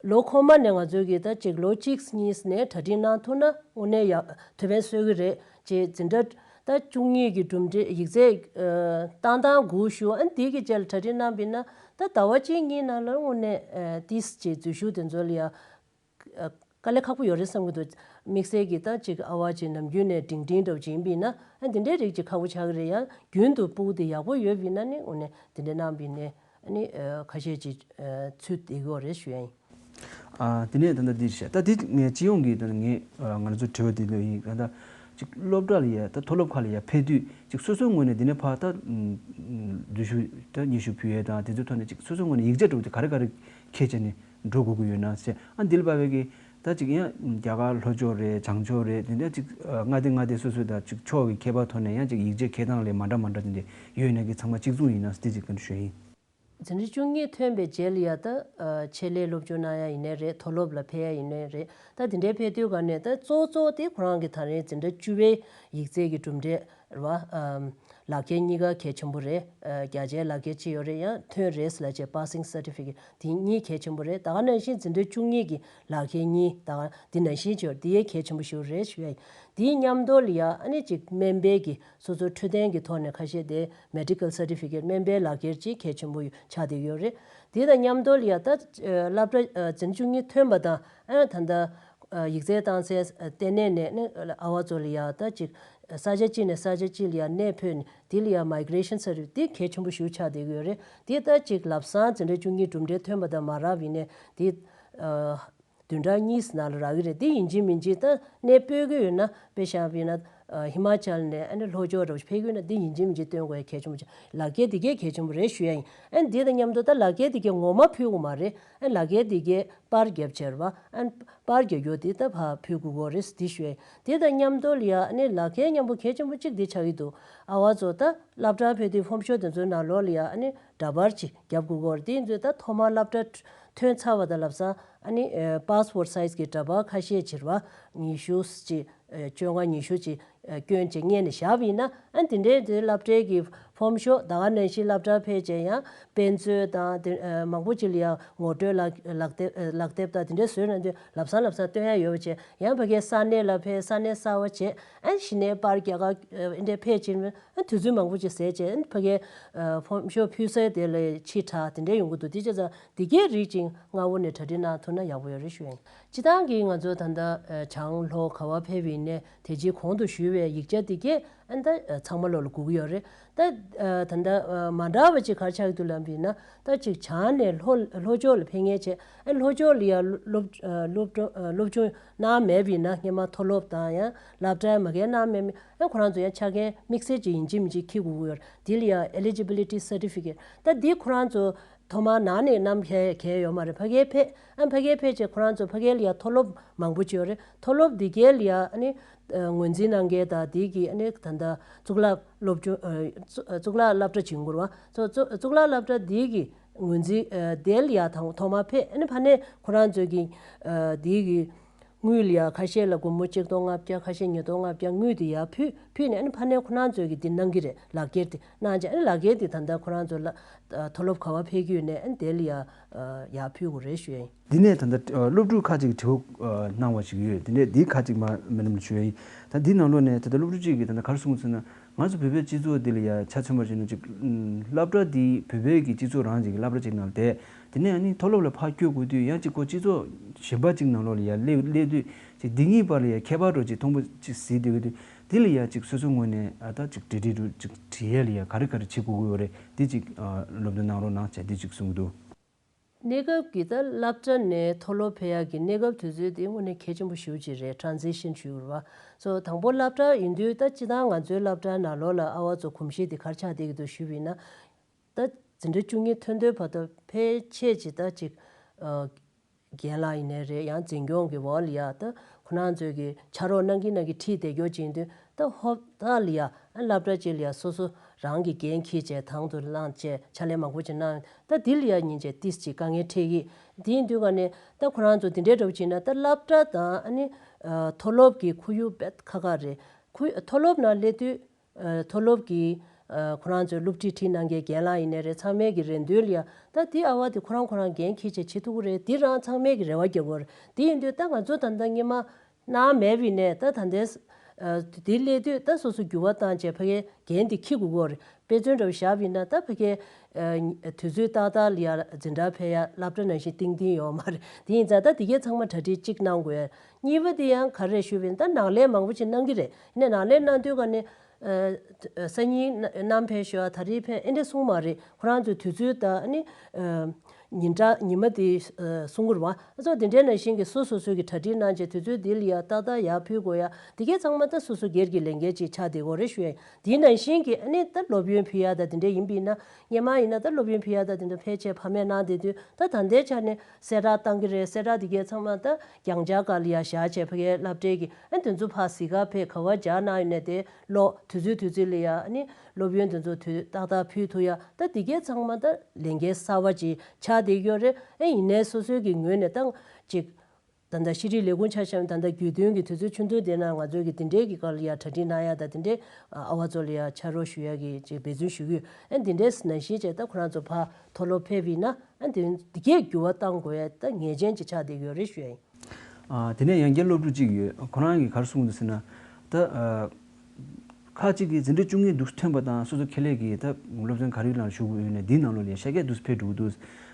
ལོ་འཁོར་མ་ནས་ང་ཚོས་ཀྱིས་ད་ཅིག་ལོ་གཅིག་གཉིས་ནས་གྲ་སྒྲིག་གནང་ཐུབ་ན་དངོས་གནས་ཡག་ཐུགས་ཕན་གསོས་ཀྱི་རེད། ཅེས་འཛིན་གྲྭ་ད་བཅུ་གཉིས་ཀྱི་གྲུབ་འབྲས་ཡིག་ཚད། ཨ། བཏང་སྟངས་སྒུག་ཞུ། ཨ། དེ་གི་རྗེས་ལ་གྲ་སྒྲིག་གནང་བ་ཡིན་ན་ད་ཟླ་བ་གཅིག་གཉིས་ནང་ལ་དངོས་གནས། ཨ། ཏིས་ཅེས་འཛུལ་ཞུགས་དེ་ཚོ་ལ་ཡ། ཨ། དཀའ་ལས་ཁག་པོ་ཡོད་རེད་བསམ་གྱི་འདུག་དམིགས་བསལ་གྱིས་ད་ཅིག་ཨ་བ་ཅིག་ནམ་རྒྱུན་ནས་འབྲིང་འབྲིང་འདྲ་བོ་ཅིག་ཡིན་པ་ཡིན་ན། ཨ། འདི་འདྲའི་རིགས་ཅིག་ཁག་པོ་ཆགས་ཀྱི་རེད། ཡང་རྒྱུན་དུ་སྤུ་གུ་དེ་ཡག་པོ་ཡོད་པ་ཡིན་ན་ནི་དངོས་གནས་དེ་འདྲ་གནང་བ་ཡིན་ནའི་ཨ་ནི། ཨ། ཁ་ཤས་ཅིག་ཨ། ཚུད་བསྡད་ཀྱི་ཡོད་རེད་ཞུ་ཡ་ཡིན། ཨ། དེ་ནས་ད་ལྟ་འདི་བཤད། ད་འདི་ངས་སྤྱི་ཡོངས་ཀྱི་ད་ངས། ཨ། ང་རང་ཚོ་དྲི་བ་འདི་ལ་ཡིན། ད་ལྟ་ཅིག་སློབ་གྲྭ་ལ་ཡ། ད་མཐོ་སློབ་ཁག་ལ་ཡ་ཕེབས་དུས་ཅིག་སོ་སོའི་ངོས་ནས་འདི་ནས་ཕར་ད། ཨ། འཛུལ་ཞུགས་ད་སྙན་ཞུ་ཕུལ་ཡས་དང་དེ་ཚོའི་ཐོག་ནས་ཅིག་སོ་སོའི་ངོས་ནས་ཡིག་ཆ་འདྲ་བོ་དེ་ག་རེ་ག་རེ་འཁྱེར་བྱས་ནས་འགྲོ་དགོས་ཀྱི་ཡོད་ན་ཟེར། ཨ། འདི་ལ་དཔག་པའི་གི་ད་ཅིག་ཡང་རྒྱ་གར་ལྷོ་ཕྱོགས་རེད། བྱང་ཕྱོགས་རེད། དེ་འདྲ་ཅིག་ཨ། མངའ་སྡེ་མངའ་སྡེ་སོ་སོའི་ད་ཅིག་ཕྱོགས་ཀྱི་ཁྱད་པར་ཐོག་ནས་ཡང་ཅིག་ཡིག་ཆ་འཁྱེར་སྟངས་ལ་མ་འདྲ་མ་འདྲ་དེ་འདྲ་ཡོད་ན་གི་ཚང་མ་གཅིག་མཚུངས་ཡིན་ན་ཟེར་དེ་ཅིག་ག་འདྲ་ཞུ་ཡིན། འཛིན་གྲྭ་བཅུ་གཉིས་ཐོན་པའི་རྗེས་ལ་ཡ་ད། ཨ། ཆེད་ལས་སློབ་སྦྱོང་གནང་ཡ་ཡིན་ནའི་རེད། མཐོ་སློབ་ལ་ཕེབས་ཡ་ཡིན་ནའི་རེད། ད་དེ་འདྲའི་ཕེབས་དུས་ག་ནས་ད་གཙོ་གཙོ་དེ་ཁོ་རང་གི་ད་རེས་འཛིན་གྲྭ་བཅུ་པའི་ཡིག་ཚད་ཀྱི་གྲུབ་འབྲས་རེད་པ། ཨ། ལག་ཁྱེར་གཉིས་ཀ་གལ་ཆེན་པོ་རེད། ཨ། བརྒྱ་ཆའི་ལག་ཁྱེར་གཅིག་ཡོད་རེད། ཡང་ཐོན་རེས་ལ་བྱས་པ་སིང་སར་ཊི་ཕི་ཀེཊ་དེ་གཉིས་གལ་ཆེན་པོ་རེད། ད་ག་ནང་བཞིན་འཛིན་གྲྭ་བཅུ་གཉིས་ཀྱི་ལག་ཁྱེར་གཉིས་ད་ག་འདི་ནང་བཞིན་བྱས་དེ་ཡང་གལ་ཆེན་པོ་ཞིག་རེད་ཞུ་ཡ་ཡིན། དེའི་མཉམ་དུ་ལ་ཡ་ཨ་ནི་ཅིག་སྨན་པའི་གི་སོ་སོའི་འཕྲོད་བསྟེན་གྱི་ཐོག་ནས་ཁ་ཤས་དེ་མེ་ཌི་ཀལ་སར་ཊི་ཕི་ཀེཊ་སྨན་པའི་ལག་ཁྱེར་ཅིག་གལ་ཆེན་པོ་ཆགས་བསྡད་ཡོད་རེད། དེ་དང་མཉམ་དུ་ལ་ཡ་ད་སློབ་གྲྭ་འཛིན་གྲྭ་བཅུ་གཉིས་ཐོན་པ་དང་། ཨ། ད་ལྟ་ཡིག་ཚད་བཏང་སའི་ལྟེ་གནས་ནས་ནི་ཨ་བ་ཚོ་ལ་ཡ་ད་ཅིག་ས་ཆ་གཅིག་ནས་ས་ཆ་གཅིག་ལ་ཡ་གནས་སྤོས་ནས་དེ་ལ་ཡ་མའི་གི་རེ་ཤན་སར་ཊི་ཕི་ཀེཊ་དེ་གལ་ཆེན་པོ་ཞིག་ཆགས་བསྡད་ཀྱི་ཡོད་རེད། དེ་ད་ཅིག་ལམ་སང་འཛིན་གྲྭ་བཅུ་གཉིས་གྲུབ་འབྲས་ཐོན་པ་དང་མ་རག་པ་ཡིན་ནའི་དེ། ཨ། བདུན་ཕྲག་གཉིས་ནང་ལ་རག་གི་རེད། དེ་ཡིན་གཅིག་མིན་གཅིག་ད་གནས་སྤོ་གི་ཡོད་ན། དཔེ་བཞག་པ་ཡིན་ན། ཨ། ཧི་མ་ཅལ་ནས་ཨ་ནི་ལྷོ་ཕྱོགས་འདྲ་བོ་ཕེབས་ཀྱི་ཡོད་ན་དེ་ཡིན་གཅིག་མིན་གཅིག་སྟོན་དགོས་ཡ་གལ་ཆེན་པོ་ཆགས། ལག་ཁྱེར་དེ་གས་གལ་ཆེན་པོ་རེད་ཞུ་ཡ་ཡིན། ཨ་ནི་དེ་དང་མཉམ་དུ་ད་ལག་ཁྱེར་དེ་གས་ངོ་མ་ཕུལ་དགོས་མ་རེད། ཨ་ནི་ལག་ཁྱེར་དེ་གས་པར་བརྒྱབ་བྱས་རེད་པ། ཨ་ནི་པར་རྒྱག་རྒྱུ་དེ་ད་ཕར་ཕུལ་དགོས་ཀྱི་ཡོད་རེད་དེ་ཞུ་ཡ་ཡིན། དེ་དང་མཉམ་དུ་ལ་ཡ་ཨ་ནི་ལག་ཁྱེར་མཉམ་པོ་གལ་ཆེན་པོ་གཅིག་དེ་ཆགས་ཀྱི་འདུག་ཨ་བ་ཚོ་ད་སློབ་གྲྭར་ཕེབས་དུས་ཕོམ་ཤོག་དེ་ཚོའི་ནང་ལོགས་ལ་ཡ་ཨ་ནི་འདྲ་པར་ཅིག་རྒྱབ་དགོས་ཀྱི་ཡོད་རེད། དེ་ཡིན་དུས་ད་ཐོག་མར་སློབ་གྲྭ་ཐོན་ཚར་བ་དང་ལམ་སང་ཨ་ནི་ཨ་པ་སི་པོར་ཊི་སའི་ཛི་གི་འདྲ་པར་ཁ་ཤས་ཅིག་རེད་པ། ཉི་ཤུ་ཅིག་ཨ་བཅོ་ལྔ་ཉི་ཤུ་ཅིག་ སྐྱོན་ཅིག་རྙེད་ནས་བཞག་པ་ཡིན་ན། ཨ་དེ་འདྲའི་དེ་སློབ་གྲྭའི་གི་ཕོམ་ཤོག་ད་ག་ནང་བཞིན་སློབ་གྲྭར་ཕེབས་བྱས་ཡང་དཔེ་མཛོད་དང་དེ་མང་པོ་ཅིག་ལ་ཡང་ངོ་སྤྲོད་ལག་ལག་དེབ་ལག་དེབ་དང་དེ་འདྲ་བཟོས་ན་དུས་ལམ་སང་ལམ་སང་སྟོན་ཡ་ཡོད་པ་བྱས། ཡང་ཕ་གིའི་ས་གནས་ལ་ཕེབས། ས་གནས་གསར་པ་བྱས། ཨ་གཞི་ནས་པར་རྒྱག་ག་ཨ་འདྲ་ཕེབས་ཕྱིན། ཨ་དུས་ཚོད་མང་པོ་ཅིག་ཟད་བྱས། ཨ་ཕ་གིའི་ཕོམ་ཤོག་ཕུལ་སའི་དེ་ལ་ཕྱི་དྲགས་དེ་འདྲ་ཡོང་གི་འདུག་དེ་བྱས་ཙང་འདི་གའི་རིགས་ཅིག་སྔ་བོ་ནས་གྲ་སྒྲིག་གནང་ཐུབ་ན་ཡག་པོ་ཡོད་རེད་ཞུ་ཡ་ཡིན། སྤྱིར་བཏང་གི་ང་ཚོ་ད་ལྟ་ཨ་བྱང་ལྷོ་ག་བ་ཕེབས་པ་ཡིན་ནའི་དེ་རྗེས་གོང་དུ་ཞུས་པའི་ཡིག་ཆ་དེ་གས་ཨ་ད་ཚང་མ་ལོག་ལ་སྒུག་གི་ཡོད་རེད། ད་ད་ལྟ་མ་འདྲ་བ་ཅིག་ག་རེ་ཆགས་ཀྱི་འདུག་ལབ་པ་ཡིན་ན། ད་ཅིག་བྱང་ནས་ལྷོ་ལྷོ་ཕྱོགས་ལ་ཕེབས་མཁན་བྱས། ཨ་ལྷོ་ཕྱོགས་ལ་ཡང་སློབ་སློབ་སློབ་སྦྱོང་གནང་མེད་པ་ཡིན་ན། སྔོན་མ་མཐོ་སློབ་དང་ཡང་སློབ་གྲྭ་མ་གིར་གནང་མེད་མིན། ཨ་ཁོ་རང་ཚོ་ཡང་ཆ་རྐྱེན་དམིགས་བསལ་ཅིག་ཡིན་གཅིག་མིན་གཅིག་འཁྱེར་དགོས་ཀྱི་ཡོད་རེད། དེ་ལ་ཡང་eligibility certificate། ད་འདི་ཁོ་རང་ཚོ་ཐོག་མར་ནང་ནས་བསྣམས་མཁན་གང་ཡང་ཡོད་མ་རེད། ཕ་གིར་ཕེབས། ཨ་ཕ་གིར་ཕེབས་བྱས་ཁོ་རང་ཚོ་ཕ་གིར་ལ་ཡང་མཐོ་སློབ་མང་པོ་ཅིག་ཡོད་རེད། མཐོ་སློབ་འདི་གའི་ལ་ཡང་ཨ་ནི་ངོས་འཛིན་གནང་མཁན་དང་དེ་གི་ཨ་ནི་ད་ལྟ་གཙུག་ལག་སློབ་སྦྱོང་ཨ་གཙུག་གཙུག་ལག་སློབ་གྲྭ་ཅིག་ཡོང་གི་རེད་པ། གཙུག་གཙུག་ལག་སློབ་གྲྭ་འདི་གི་ངོས་འཛིན་ཨ་དེ་ལ་ཡང་ཐོག་ཐོག་མར་ཕེབས། ཨ་ནི་ཕ་ནས་ཁོ་རང་ཚོ་གི་ཨ་དེ་གི་དངུལ་ལ་ཡང་ཁ་ཤས་ལ་སྒོར་མོ་གཅིག་སྟོང་ལྔ་བརྒྱ། ཁ་ཤས་ཉིས་སྟོང་ལྔ་བརྒྱ་དངུལ་དེ་ཡར་ཕུལ། ཕུལ་ནས་ཨ་ནི་ཕ་ནས་ཁོ་རང་ཚོས་ཀྱི་འདི་གནང་གི་རེད། ལག་འཁྱེར་དེ་གནང་བྱས། ཨ་ནི་ལག་འཁྱེར་དེ་ད་ལྟ་ཁོ་རང་ཚོ་ལ་ཨ་མཐོ་སློབ་ག་བ་ཕེབས་ཀྱི་ཡོད་ནའི་ཨ་ནི་དེ་ལ་ཡང་ཨ་ཡར་ཕུལ་དགོས་རེད་ཞུ་ཡ་ཡིན། འདི་ནས་ད་ལྟ་ཨ་སློབ་ཕྲུག་ཁག་ཅིག་གིས་དྲི་བ་ཨ་གནང་བ་ཞིག་ཡོད། དེ་འདྲས་འདི་ཁག་ཅིག་མ་མེད་ལམ་ཞུ་ཡ་ཡིན། ད་འདི་ནང་ལོགས་ནས་ད་ལྟ་སློབ་ཕྲུག་ཅིག་གིས་ད་ལྟ་ག་རེ་གསུངས་ཟེར་ན། ང་ཚོ་བོད་པའི་སྤྱི་ཚོགས་འདི་ལ་ཡ་ཆ་མཚོན་པར་བྱས་ན་ཅིག་ཨུམ་སློབ་གྲྭ་འདི་བོད་པའི་གི་སྤྱི་ཚོགས་རང་ཅིག་གི་སློབ་གྲྭ་ཅིག་ནང་ལ་བསྡད། དེ་ནས་ཨ་ནི་མཐོ་སློབ་ལ་ཕར་བསྐྱོད་དགོས་དུས་ཡང་ཅིག་ཁོ་སྤྱི་ཚོགས་གཞན་པ་ཅིག་ནང་ལོགས་ལ་ཡ་སླེབས་སླེབས་དུས་ཅིག་འདི་གཉིས་བར་ལ་ཡ་ཁྱད་པར་འདྲ་ཅིག་མཐོང་པོ་ཅིག་གཟིགས་བསྡད་ཡོད་དུས། འདི་ལ་ཡ་ཅིག་སོ་སོའི་ངོས་ནས་ཨ་ད་ཅིག་འབྲེལ་འདྲིས་འདྲ་ཅིག་བྱེད་ཡས་ལ་ཡ་ག་རེ་ག་རེ་བྱེད་དགོས་ཀྱི་ཡོད་རེད། འདི་ཅིག་ཨ་སློབ་སྟོན་གནང་རོགས་གནང་བྱས་འདི་ཅིག་གསུང་གི་འདུག། གནས་སྐབས་ཀྱི་ད་སློབ་གྲྭ་ནས་མཐོ་སློབ་ཕེབས་ཡག་གི་གནས་སྐབས་དུས་ཚོད་དེ་དངོས་གནས་གལ་ཆེན་པོ་ཞེ་པོ་ཅིག་རེད། transition ཞུ་དགོས་རེད་པ། སོ་དང་པོ་སློབ་གྲྭ་ཡིན་དུས་ད་སྤྱིར་བཏང་ང་ཚོའི་སློབ་གྲྭ་ནང་ལོགས་ལ་ཨ་བ་ཚོ་གོམས་གཤིས་དེ་ག་རེ་ཆགས་བསྡད་ཀྱི་འདུག་ཞུས་པ་ཡིན་ན། ད་འཛིན་གྲྭ་བཅུ་གཉིས་ཐོན་ཐོན་བར་དུ་ཕལ་ཆེར་ཅིག་ད་ཅིག་ཨ་རྒན་ལགས་ཡིན་ནའི་རེད། ཡང་འཛིན་སྐྱོང་གི་འོག་ལ་ཡ་ད་ཁོ་རང་ཚོས་ཀྱི་ཕྱག་རོགས་གནང་གིན་གནང་གིན་ཁྲིད་བསྡད་རྒྱུ་ཅིག་ཡིན་དུས། ད་ཧོབ་ད་ལ་ཡ་ཨ་སློབ་གྲྭ་ཅིག་ལ་ཡ་སོ་སོ་རང་གི་འགན་འཁྱེར་བྱས་དང་དུ་བླངས་བྱས་ཕྱག་ལས་མང་པོ་ཅིག་གནང་། ད་འདི་ལ་ཡ་ཉིན་བྱས་ཏིས་ཅིག་དཀའ་ངལ་འཕྲད་ཀྱི། དེ་ཡིན་དུས་ག་ནས་ད་ཁོ་རང་ཚོ་འདི་འདྲའི་འདྲ་བོ་བྱས་ན་ད་སློབ་གྲྭ་དང་ཨ་ནི་ཨ་མཐོ་སློབ་ཀྱི་ཁོར་ཡུག་དཔེ་ཁག་ཁག་རེད། ཁོ་མཐོ་སློབ་ནང་སླེབས་དུས་ཨ་མཐོ་སློབ་ཀྱི་ཨ་ཁོ་རང་ཚོའི་སློབ་ཁྲིད་ཁྲིད་གནང་མཁན་རྒན་ལགས་ཡིན་ནའི་རེད། ཚང་མས་ཀྱི་རེ་འདུན་ལ་ཡ་ད་འདི་ཨ་བ་དེ་ཁོ་རང་ཁོ་རང་འགན་འཁྱེར་བྱས་བྱེད་ཐུབ་ཀྱི་རེད། འདི་རང་ཚང་མས་ཀྱི་རེ་བ་རྒྱག་དགོས་རེད། དེ་ཡིན་དུས་ད་ང་ཚོ་ད་ལྟ་སྔོན་མ་གནང་མེད་པ་ཡིན་ནའི་ད་ད་ལྟའི་ཨ་དེ་སླེབས་དུས་ད་སོ་སོ་འགྱུར་བ་བཏང་བྱས་ཕ་གིའི་འགན་དེ་འཁྱེར་དགོས་ཀྱི་རེད། དཔེ་མཚོན་འདྲ་བོ་བཞག་པ་ཡིན་ན། ད་ཕ་གིའི་ཨ་དུས་ཚོད་ཏག་ཏག་ལ་ཡ་འཛིན་གྲྭ་ཕེབས་ཡ་སློབ་གྲྭ་ནང་བཞིན་གཏིང་གཏིང་ཡོད་མ་རེད། དེ་ཡིན་ཙང་ད་དེ་གའི་ཚང་མ་གྲ་སྒྲིག་གཅིག་གནང་དགོས། གཉིས་པ་དེ་ཡང་ག་རེ་ཞུས་པ་ཡིན་ན། ད་ནང་ལས་མང་པོ་ཅིག་གནང་གི་རེད། ཡིན་ནའི་ནང་ལས་གནང་དུས་ག་ནས་ཨ་སང་ཉིན་གནངས་ཕེབས་ཤོག་ད་རེས་ཕེབས་ཨེ་འདྲ་གསུངས་མ་རེད། ཁོ་རང་ཚོའི་དུས་ཚོད་དང་ཨ་ནི་ཨ་ཉིན་གྲངས་ཉི་མ་དེ་ཨ་གསུང་གི་རེད་པ། ཨ་ཚོ་དེ་འདྲའི་ནང་བཞིན་གྱི་སོ་སོ་སོ་གི་གྲ་སྒྲིག་གནང་བྱས་དུས་ཚོད་དེ་ལ་ཡ་ཏག་ཏག་ཡར་ཕུལ་དགོས་ཡ། དེ་གའི་ཚང་མ་ད་སོ་སོ་སྒེར་གྱི་ལས་འགན་ཅིག་ཆགས་བསྡད་ཀྱི་ཡོད་རེད་ཞུ་ཡ་ཡིན། དེའི་ནང་བཞིན་གྱི་ཨ་ནི་ད་སློབ་ཡོན་ཕུལ་ཡ་ད་དེ་འདྲ་ཡིན་པ་ཡིན་ན། སྔོན་མ་ཡིན་ན་ད་སློབ་ཡོན་ཕུལ་ཡ་ད་དེ་འདྲ་ཕལ་ཆེར་ཕ་མས་གནང་བསྡད་དུས། ད་ད་ལྟའི་ཆ་ནས་གསལ་བསྒྲགས་བཏང་གི་རེད། གསལ་བསྒྲགས་དེ་གའི་ཚང་མ་ད་རྒྱང་བསྒྲགས་སྒང་ལ་ཡ་བཞག་བྱས་ཕ་གིའི་སློབ་གྲྭའི་གི་ཨ་དེ་ཚོ་ཕར་གཟིགས་ག་ཕེབས། ག་བ་རྒྱག་གནང་ཡོད་ནའི་དེ་ཀློག་དུས་ཚོད་དུས་ཚོད་ལ་ཡ་ཨ་ནི་སློབ་ཡོན་དེ་ཚོ་དུས་ཏག་ཏག་ཕུལ་ཐུབ་ཡ། ད་དེ་གའི་ཚང་མ་ད་ལས་འགན་གསར་པ་ཅིག་ཆགས་བསྡད་ཀྱི་ཡོད་རེད། ཨ་ཡིན་ནའི་སོ་སོའི་གི་ངོས་ནས་ད་ཅིག་ད་ལྟ་ཤེས་རིག་ལས་ཁུངས་ཆ་བཞག་ན་ད་ལྟ་རྒྱུས་སྟོན་གྱི་དུས་ཚོད་ཆུང་ཆུང་དེ་ནང་ང་ཚོའི་གི་དེ་འདྲའི་གི་སྒང་ལ་ཡ་གྲ་སྒྲིག་གནང་ཡ་ད་དེ་འདྲའི་ཨ་བ་ཚོ་ལ་ཡ་ཕྱག་རོགས་ཞུ་ཡ་གི་ཅིག་འབད་བརྩོན་ཞུ་གི་ཡོད། ཨ་དེ་འདྲའི་ནང་བཞིན་བྱས་ད་ཁོ་རང་ཚོ་ཕར་མཐོ་སློབ་ཕེབས་པ་ཡིན་ན། ཨ་དེ་དེ་གའི་འགྱུར་བ་གཏང་དགོས་ཡ་ད་ངེས་ཅན་ཅིག་ཆགས་བསྡད་ཡོད་རེད་ཞུ་ཡ་ཡིན། ཨ་དེ་ནས་ཡང་བསྐྱར་སློབ་ཕྲུག་ཅིག་ཡོད། ཁོ་རང་གིས་ག་རེ་གསུངས་འདུག་ཟེར་ན། ད་ཨ་ཁག་ཅིག་གིས་འཛིན་གྲྭ་བཅུ་གཉིས་འདུག་ཐོན་པ་དང་སོ་སོ་ཁེ་ལས་ཀྱི་ད་སློབ་ཚན་ག་རེ་ལ་ཞུགས་དགོས་ཡོད་ནའི་འདིའི་ནང་ལོགས་ལ་ཡ་ཤར་རྒྱག་འདུག་ཕེབས་འགྲོ་གི་འདུག།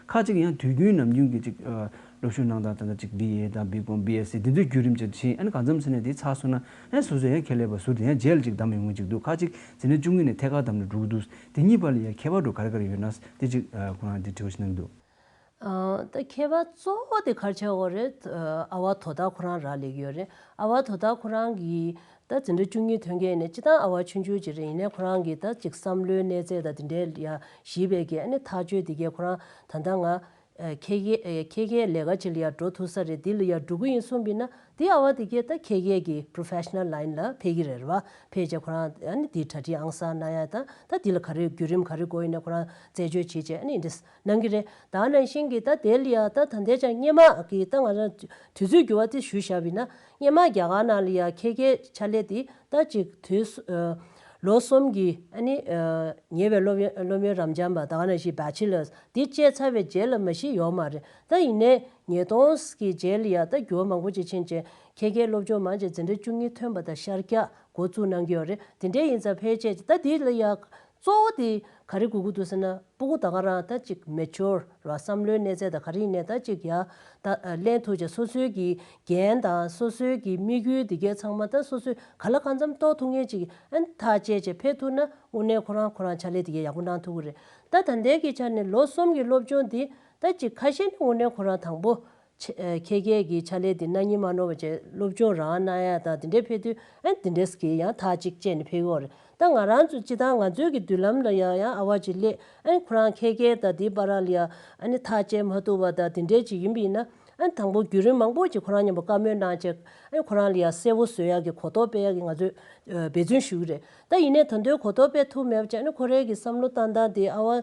ཁག་ཅིག་ཡང་དུས་རྒྱུན་ནམ་རྒྱུན་གྱི་ཅིག་ཨ་སློབ་ཞུགས་གནང་སྟངས་ད་ལྟ་ཅིག་བི་ཨེ་དང་བི་ཀོམ་བི་ཨེས་སི་འདི་ཚོའི་བརྒྱུད་རིམ་ཅིག་ཕྱིན། ཨ་ནི་གང་འཚམ་ཟེར་ནའི་འདི་ཚར་སོང་ན་ཨ་ནི་སོ་སོ་ཡང་ཁེ་ལས་པ་ཟུར་དུ་ཡང་རྗེས་ལ་ཅིག་བདམས་ཡོང་གི་ཅིག་འདུག། ཁག་ཅིག་འཛིན་གྲྭ་བཅུ་གཉིས་ནས་ཐད་ཀར་བདམས་ནས་འགྲོ་གི་འདུག། དེ་གཉིས་བར་ལ་ཡང་ཁྱད་པར་འདྲ་ག་རེ་ག་རེ་ཡོད་ན་དེ་ཅིག་ཨ་ཁོ་རང་འདི་དྲི་བ་ཞིག་གནང་གི་འདུག། ཨ་ད་ཁྱད་པར་གཙོ་བོ་དེ་ག་རེ་ཆགས་ཡོད་རེད། ཨ་ཨ་བ་དོ་བདག་ཁོ་རང་རག་ལས་ཀྱི་ཡོད་རེད། ཨ་བ་དོ་བདག་ཁོ་རང་གིས་ད་འཛིན་གྲྭ་བཅུ་གཉིས་ཐོན་མཁན་ནས་སྤྱིར་བཏང་ཨ་བ་ཆུང་ཆུང་ཅིག་རེད། ཡིན་ནའི་ཁོ་རང་གིས་ད་ཅིག་བསམ་བློའི་གནས་ཚད་དང་དེ་འདྲའི་ཡ་གཞིགས་པའི་གི་ཨ་ནི་ཐག་གཅོད་དེ་གས་ཁོ་རང་ད་ལྟ་ང་ ཁྱེད་ཀྱི་ཁྱེད་ཀྱི་ལས་ཀ་ཅིག་ལ་ཡ་འགྲོ་ཐུབ་ས་རེད། འདི་ལ་ཡ་འགྲོ་གི་ཡིན་གསུངས་པ་ཡིན་ན། འདི་ཨ་བ་དེ་གས་ད་ཁྱེད་ཀྱི་professional line ལ་ཕེབས་ཀྱི་རེད་རེད་བ། ཕེབས་རྗེས་ཁོ་རང་ཨ་ནི་འདི་གྲ་སྒྲིག་ཨང་གསར་གནང་ཡ་དང་། ད་འདི་ལ་ག་རེ་བརྒྱུད་རིམ་ག་རེ་དགོས་ཡིན་ན་ཁོ་རང་རྩད་གཅོད་བྱེད་བྱས་ཨ་ནི་འདི་གནང་གི་རེད། ད་ནང་བཞིན་གྱི་ད་དེ་ལ་ཡ་ད་ད་ལྟའི་ཆ་སྔོན་མ་གི་ད་ང་རང་དུས་ཚོད་འགྱུར་བ་དེ་ཞུས་བཞག་པ་ཡིན་ན། སྔོན་མ་རྒྱ་གར་ནང་ལ་ཡ་ཁྱེད་ཀྱི་ཕྱག་ལས་དེ་ད་ཅིག་དུས་ཨ་ལོ་གསུམ་གྱི་ཨ་ནི་ཨ་ཉེ་བའི་སློབ་ཡོན་སློབ་ཡོན་རབ་འབྱམས་པ་ད་ག་ནང་བཞིན་bachelors དེ་བཅད་ཚར་བའི་རྗེས་ལ་མ་གཞི་ཡོད་མ་རེད། ད་ཡིན་ནའི་ཉིས་སྟོང་གི་རྗེས་ལ་ཡ་ད་འགྱུར་བ་མང་པོ་ཅིག་ཕྱིན་རྗེས་ཁྱེད་ཀྱི་སློབ་སྦྱོང་མང་ཆེ་འཛིན་གྲྭ་བཅུ་གཉིས་ཐོན་པ་དང་ཤར་རྒྱག་འགོ་བཙུགས་གནང་གི་ཡོད་རེད། དེ་འདྲའི་ཡིན་ཙང་ཕལ་ཆེར་ད་དེ་ལ་ཡ་གཙོ་བོ་དེ་ག་རེ་དགོས་ཀྱི་འདུག་ཟེར་ན། སྤུ་གུ་ད་ག་རང་ད་ཅིག་mature ར་བསམ་བློའི་གནས་ཚད་ད་ག་རེ་ཡིན་ནའི་ད་ཅིག་ཡ་ད་ལེན་ཐུབ་ཅེས། སོ་སོའི་གི་འགན་དང་སོ་སོའི་གི་དམིགས་ཡུལ་འདི་གའི་ཚང་མ་ད་སོ་སོའི་ག་ལ་གང་འཚམ་རྟོགས་ཐུབ་མཁན་ཅིག་ཨན་ཐག་བཅད་བྱས་ཕེབས་ཐུབ་ན། དངོས་གནས་ཁོ་རང་ཁོ་རང་ཕྱག་ལས་འདི་གའི་ཡག་པོ་གནང་ཐུབ་ཀྱི་རེད། ད་ད་ལྟའི་གི་ཆ་ནས་ལོ་གསུམ་གི་སློབ་སྦྱོང་འདི་ད་ཅིག་ཁ་ཤས་ནི་དངོས་གནས་ཁོ་རང་དང་པོ་ཆེ་ཨ་ཁྱེད་ཀྱི་གི་ཕྱག་ལས་འདི་གནང་སྙིང་མ་ནོར་བ་བྱས་སློབ་སྦྱོང་རང་གནང་ཡ་དང་དེ་འདྲའི་ཕེབས་དུས་ཨ་དེ་འདྲས་ཀྱི་ཡང་ཐག་གཅིག་བཅད་ནས་ཕེབས་ཀྱི་ཡོད་རེད། ད་ང་རང་ཚོ་སྤྱི་བཏང་ང་ཚོའི་གི་མདུན་ལམ་ལ་ཡང་ཡང་ཨ་བ་ཅིག་སླེབས་ཨ་ཁོ་རང་ཁྱེད་ཀྱི་ད་འདི་བར་ལ་ཡང་ཨ་ནི་ཐག་བཅད་མ་ཐུབ་པ་ད་དེ་འདྲས་ཅིག་ཡིན་པ་ཡིན་ན། ཨ་དང་པོ་བརྒྱུད་རིམ་མང་པོ་ཅིག་ཁོ་རང་མཉམ་པོ་བཀའ་མོལ་གནང་བྱས་ཨ་ཁོ་རང་ལ་ཡང་གསལ་བོ་བཟོ་ཡག་གི་གོ་རྟོགས་སྤེལ་ཡག་གི་ང་ཚོས་འབད་བརྩོན་ཞུ་གི་རེད། ད་ཡིན་ནའི་ད་དུང་གོ་རྟོགས་སྤེལ་ཐུབ་མེད་པ་བྱས་ཨ་ནི་ཁོ་རའི་གི་བསམ་བློ་བཏང་སྟངས་དེ་ཨ་བ་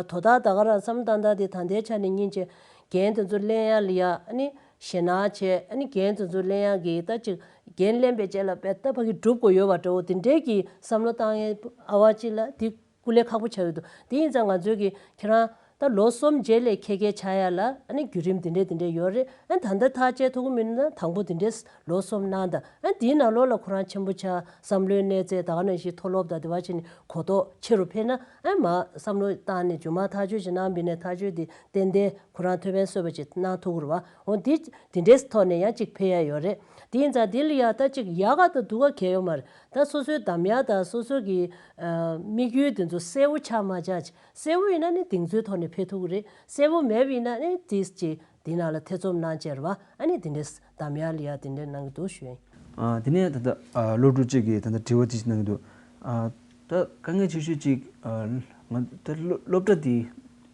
དོ་བདག་ད་ག་རང་བསམ་བློ་བཏང་སྟངས་དེ་ད་ལྟའི་ཆ་ནས་སྙིང་རྗེ། འགན་དེ་ཚོ་ལེན་ཡ་ལ་ཡ་ཨ་ནི་ཞེད་སྣང་བྱས། ཨ་ནི་འགན་དེ་ཚོ་ལེན་ཡ་གི་ད་ཅིག་འགན་ལེན་པའི་རྗེས་ལ་དཔེ་ད་ཕ་གི་སྒྲུབ་དགོས་ཡོད་པ་འདྲ་བོ་དེ་འདྲའི་གི་བསམ་བློ་བཏང་ཡ་ཨ་བ་ཅིག་ལ་དེ་སྐུ་ལས་ཁག་པོ་ཆགས་ཡོད་འདུག་དེ་ཡིན་ཙང་ང་ཚོས་ཀྱི་ཁྱེད་རང་ད་ལོ་གསུམ་རྗེས་ལ་ཁྱེད་ཀྱི་ཆགས་ཡ་ལ་ཨ་ནི་བརྒྱུད་རིམ་དེ་འདྲས་དེ་འདྲས་ཡོད་རེད། ཨ་ནི་ད་ལྟ་ཐག་བཅད་ཐུབ་ཀྱི་མིན་ན་དང་པོ་དེ་འདྲས་ལོ་གསུམ་གནང་དང་། ཨ་ནི་དེའི་ནང་ལོགས་ལ་ཁོ་རང་ཆེན་པོ་ཆགས་བསམ་བློའི་གནས་ཚད་ད་ག་ནང་བཞིན་མཐོ་སློབ་དང་དེ་བ་བྱས་ནས་གོ་རྟོགས་ཆེ་རུ་འཕེལ་ན། ཨ་ནི་མ་བསམ་བློ་བཏང་ནས་རྗེས་མ་ཐག་གཅོད་ཅིག་གནང་བ་ཡིན་ན་ཐག་གཅོད་དེ་ཏན་ཏན་ཁོ་རང་ཐོགས་ཕན་གསོས་པ་ཅིག་གནང་ཐུབ་ཀྱི་རེད་བ། འོ་འདི་དེ་འདྲས་ཐོག་ནས་ཡང་ཅིག་འཕེལ་ཡ་ཡོད་རེད། དེ་ཡིན་ཙང་འདི་ལ་ཡ་ད་ཅིག་ཡག་ག་དང་སྡུག་ག་གལ་ཡོད་མ་རེད། ད་སོ་སོའི་གདམ་ཡ་དང་སོ་སོ་གི་ཨ་དམིགས་ཡུལ་དེ་ཚོ་གསལ་བོ་ཆགས་མ་ཆགས་ཅིག་གསལ་བོ་ཡིན་ན་ནི་གདེང་ཚོད་ཐོག་ནས་ཕེབས་ཐུབ་ཀྱི་རེད། གསལ་བོ་མེད་པ་ཡིན་ན་ནི་དེ་ཅིག་དེ་ནང་ལ་ཐེ་ཚོམ་གནང་བྱས་རེད་བ། ཨ་ནི་དེ་འདྲས་གདམ་ཡ་ལ་ཡ་དེ་འདྲས་གནང་གི་འདུག་ཞུ་ཡ་ཡིན། ཨ་དེ་ནས་ད་ལྟ་ཨ་སློབ་ཕྲུག་གཅིག་གིས་ད་ལྟ་དྲི་བ་ཅིག་གནང་གི་འདུག་ཨ་ད་དཀའ་ངལ་ཆེ་ཤོས་ཅིག་ཨ་ང་ད་སློབ་སློབ་གྲྭ་འདི་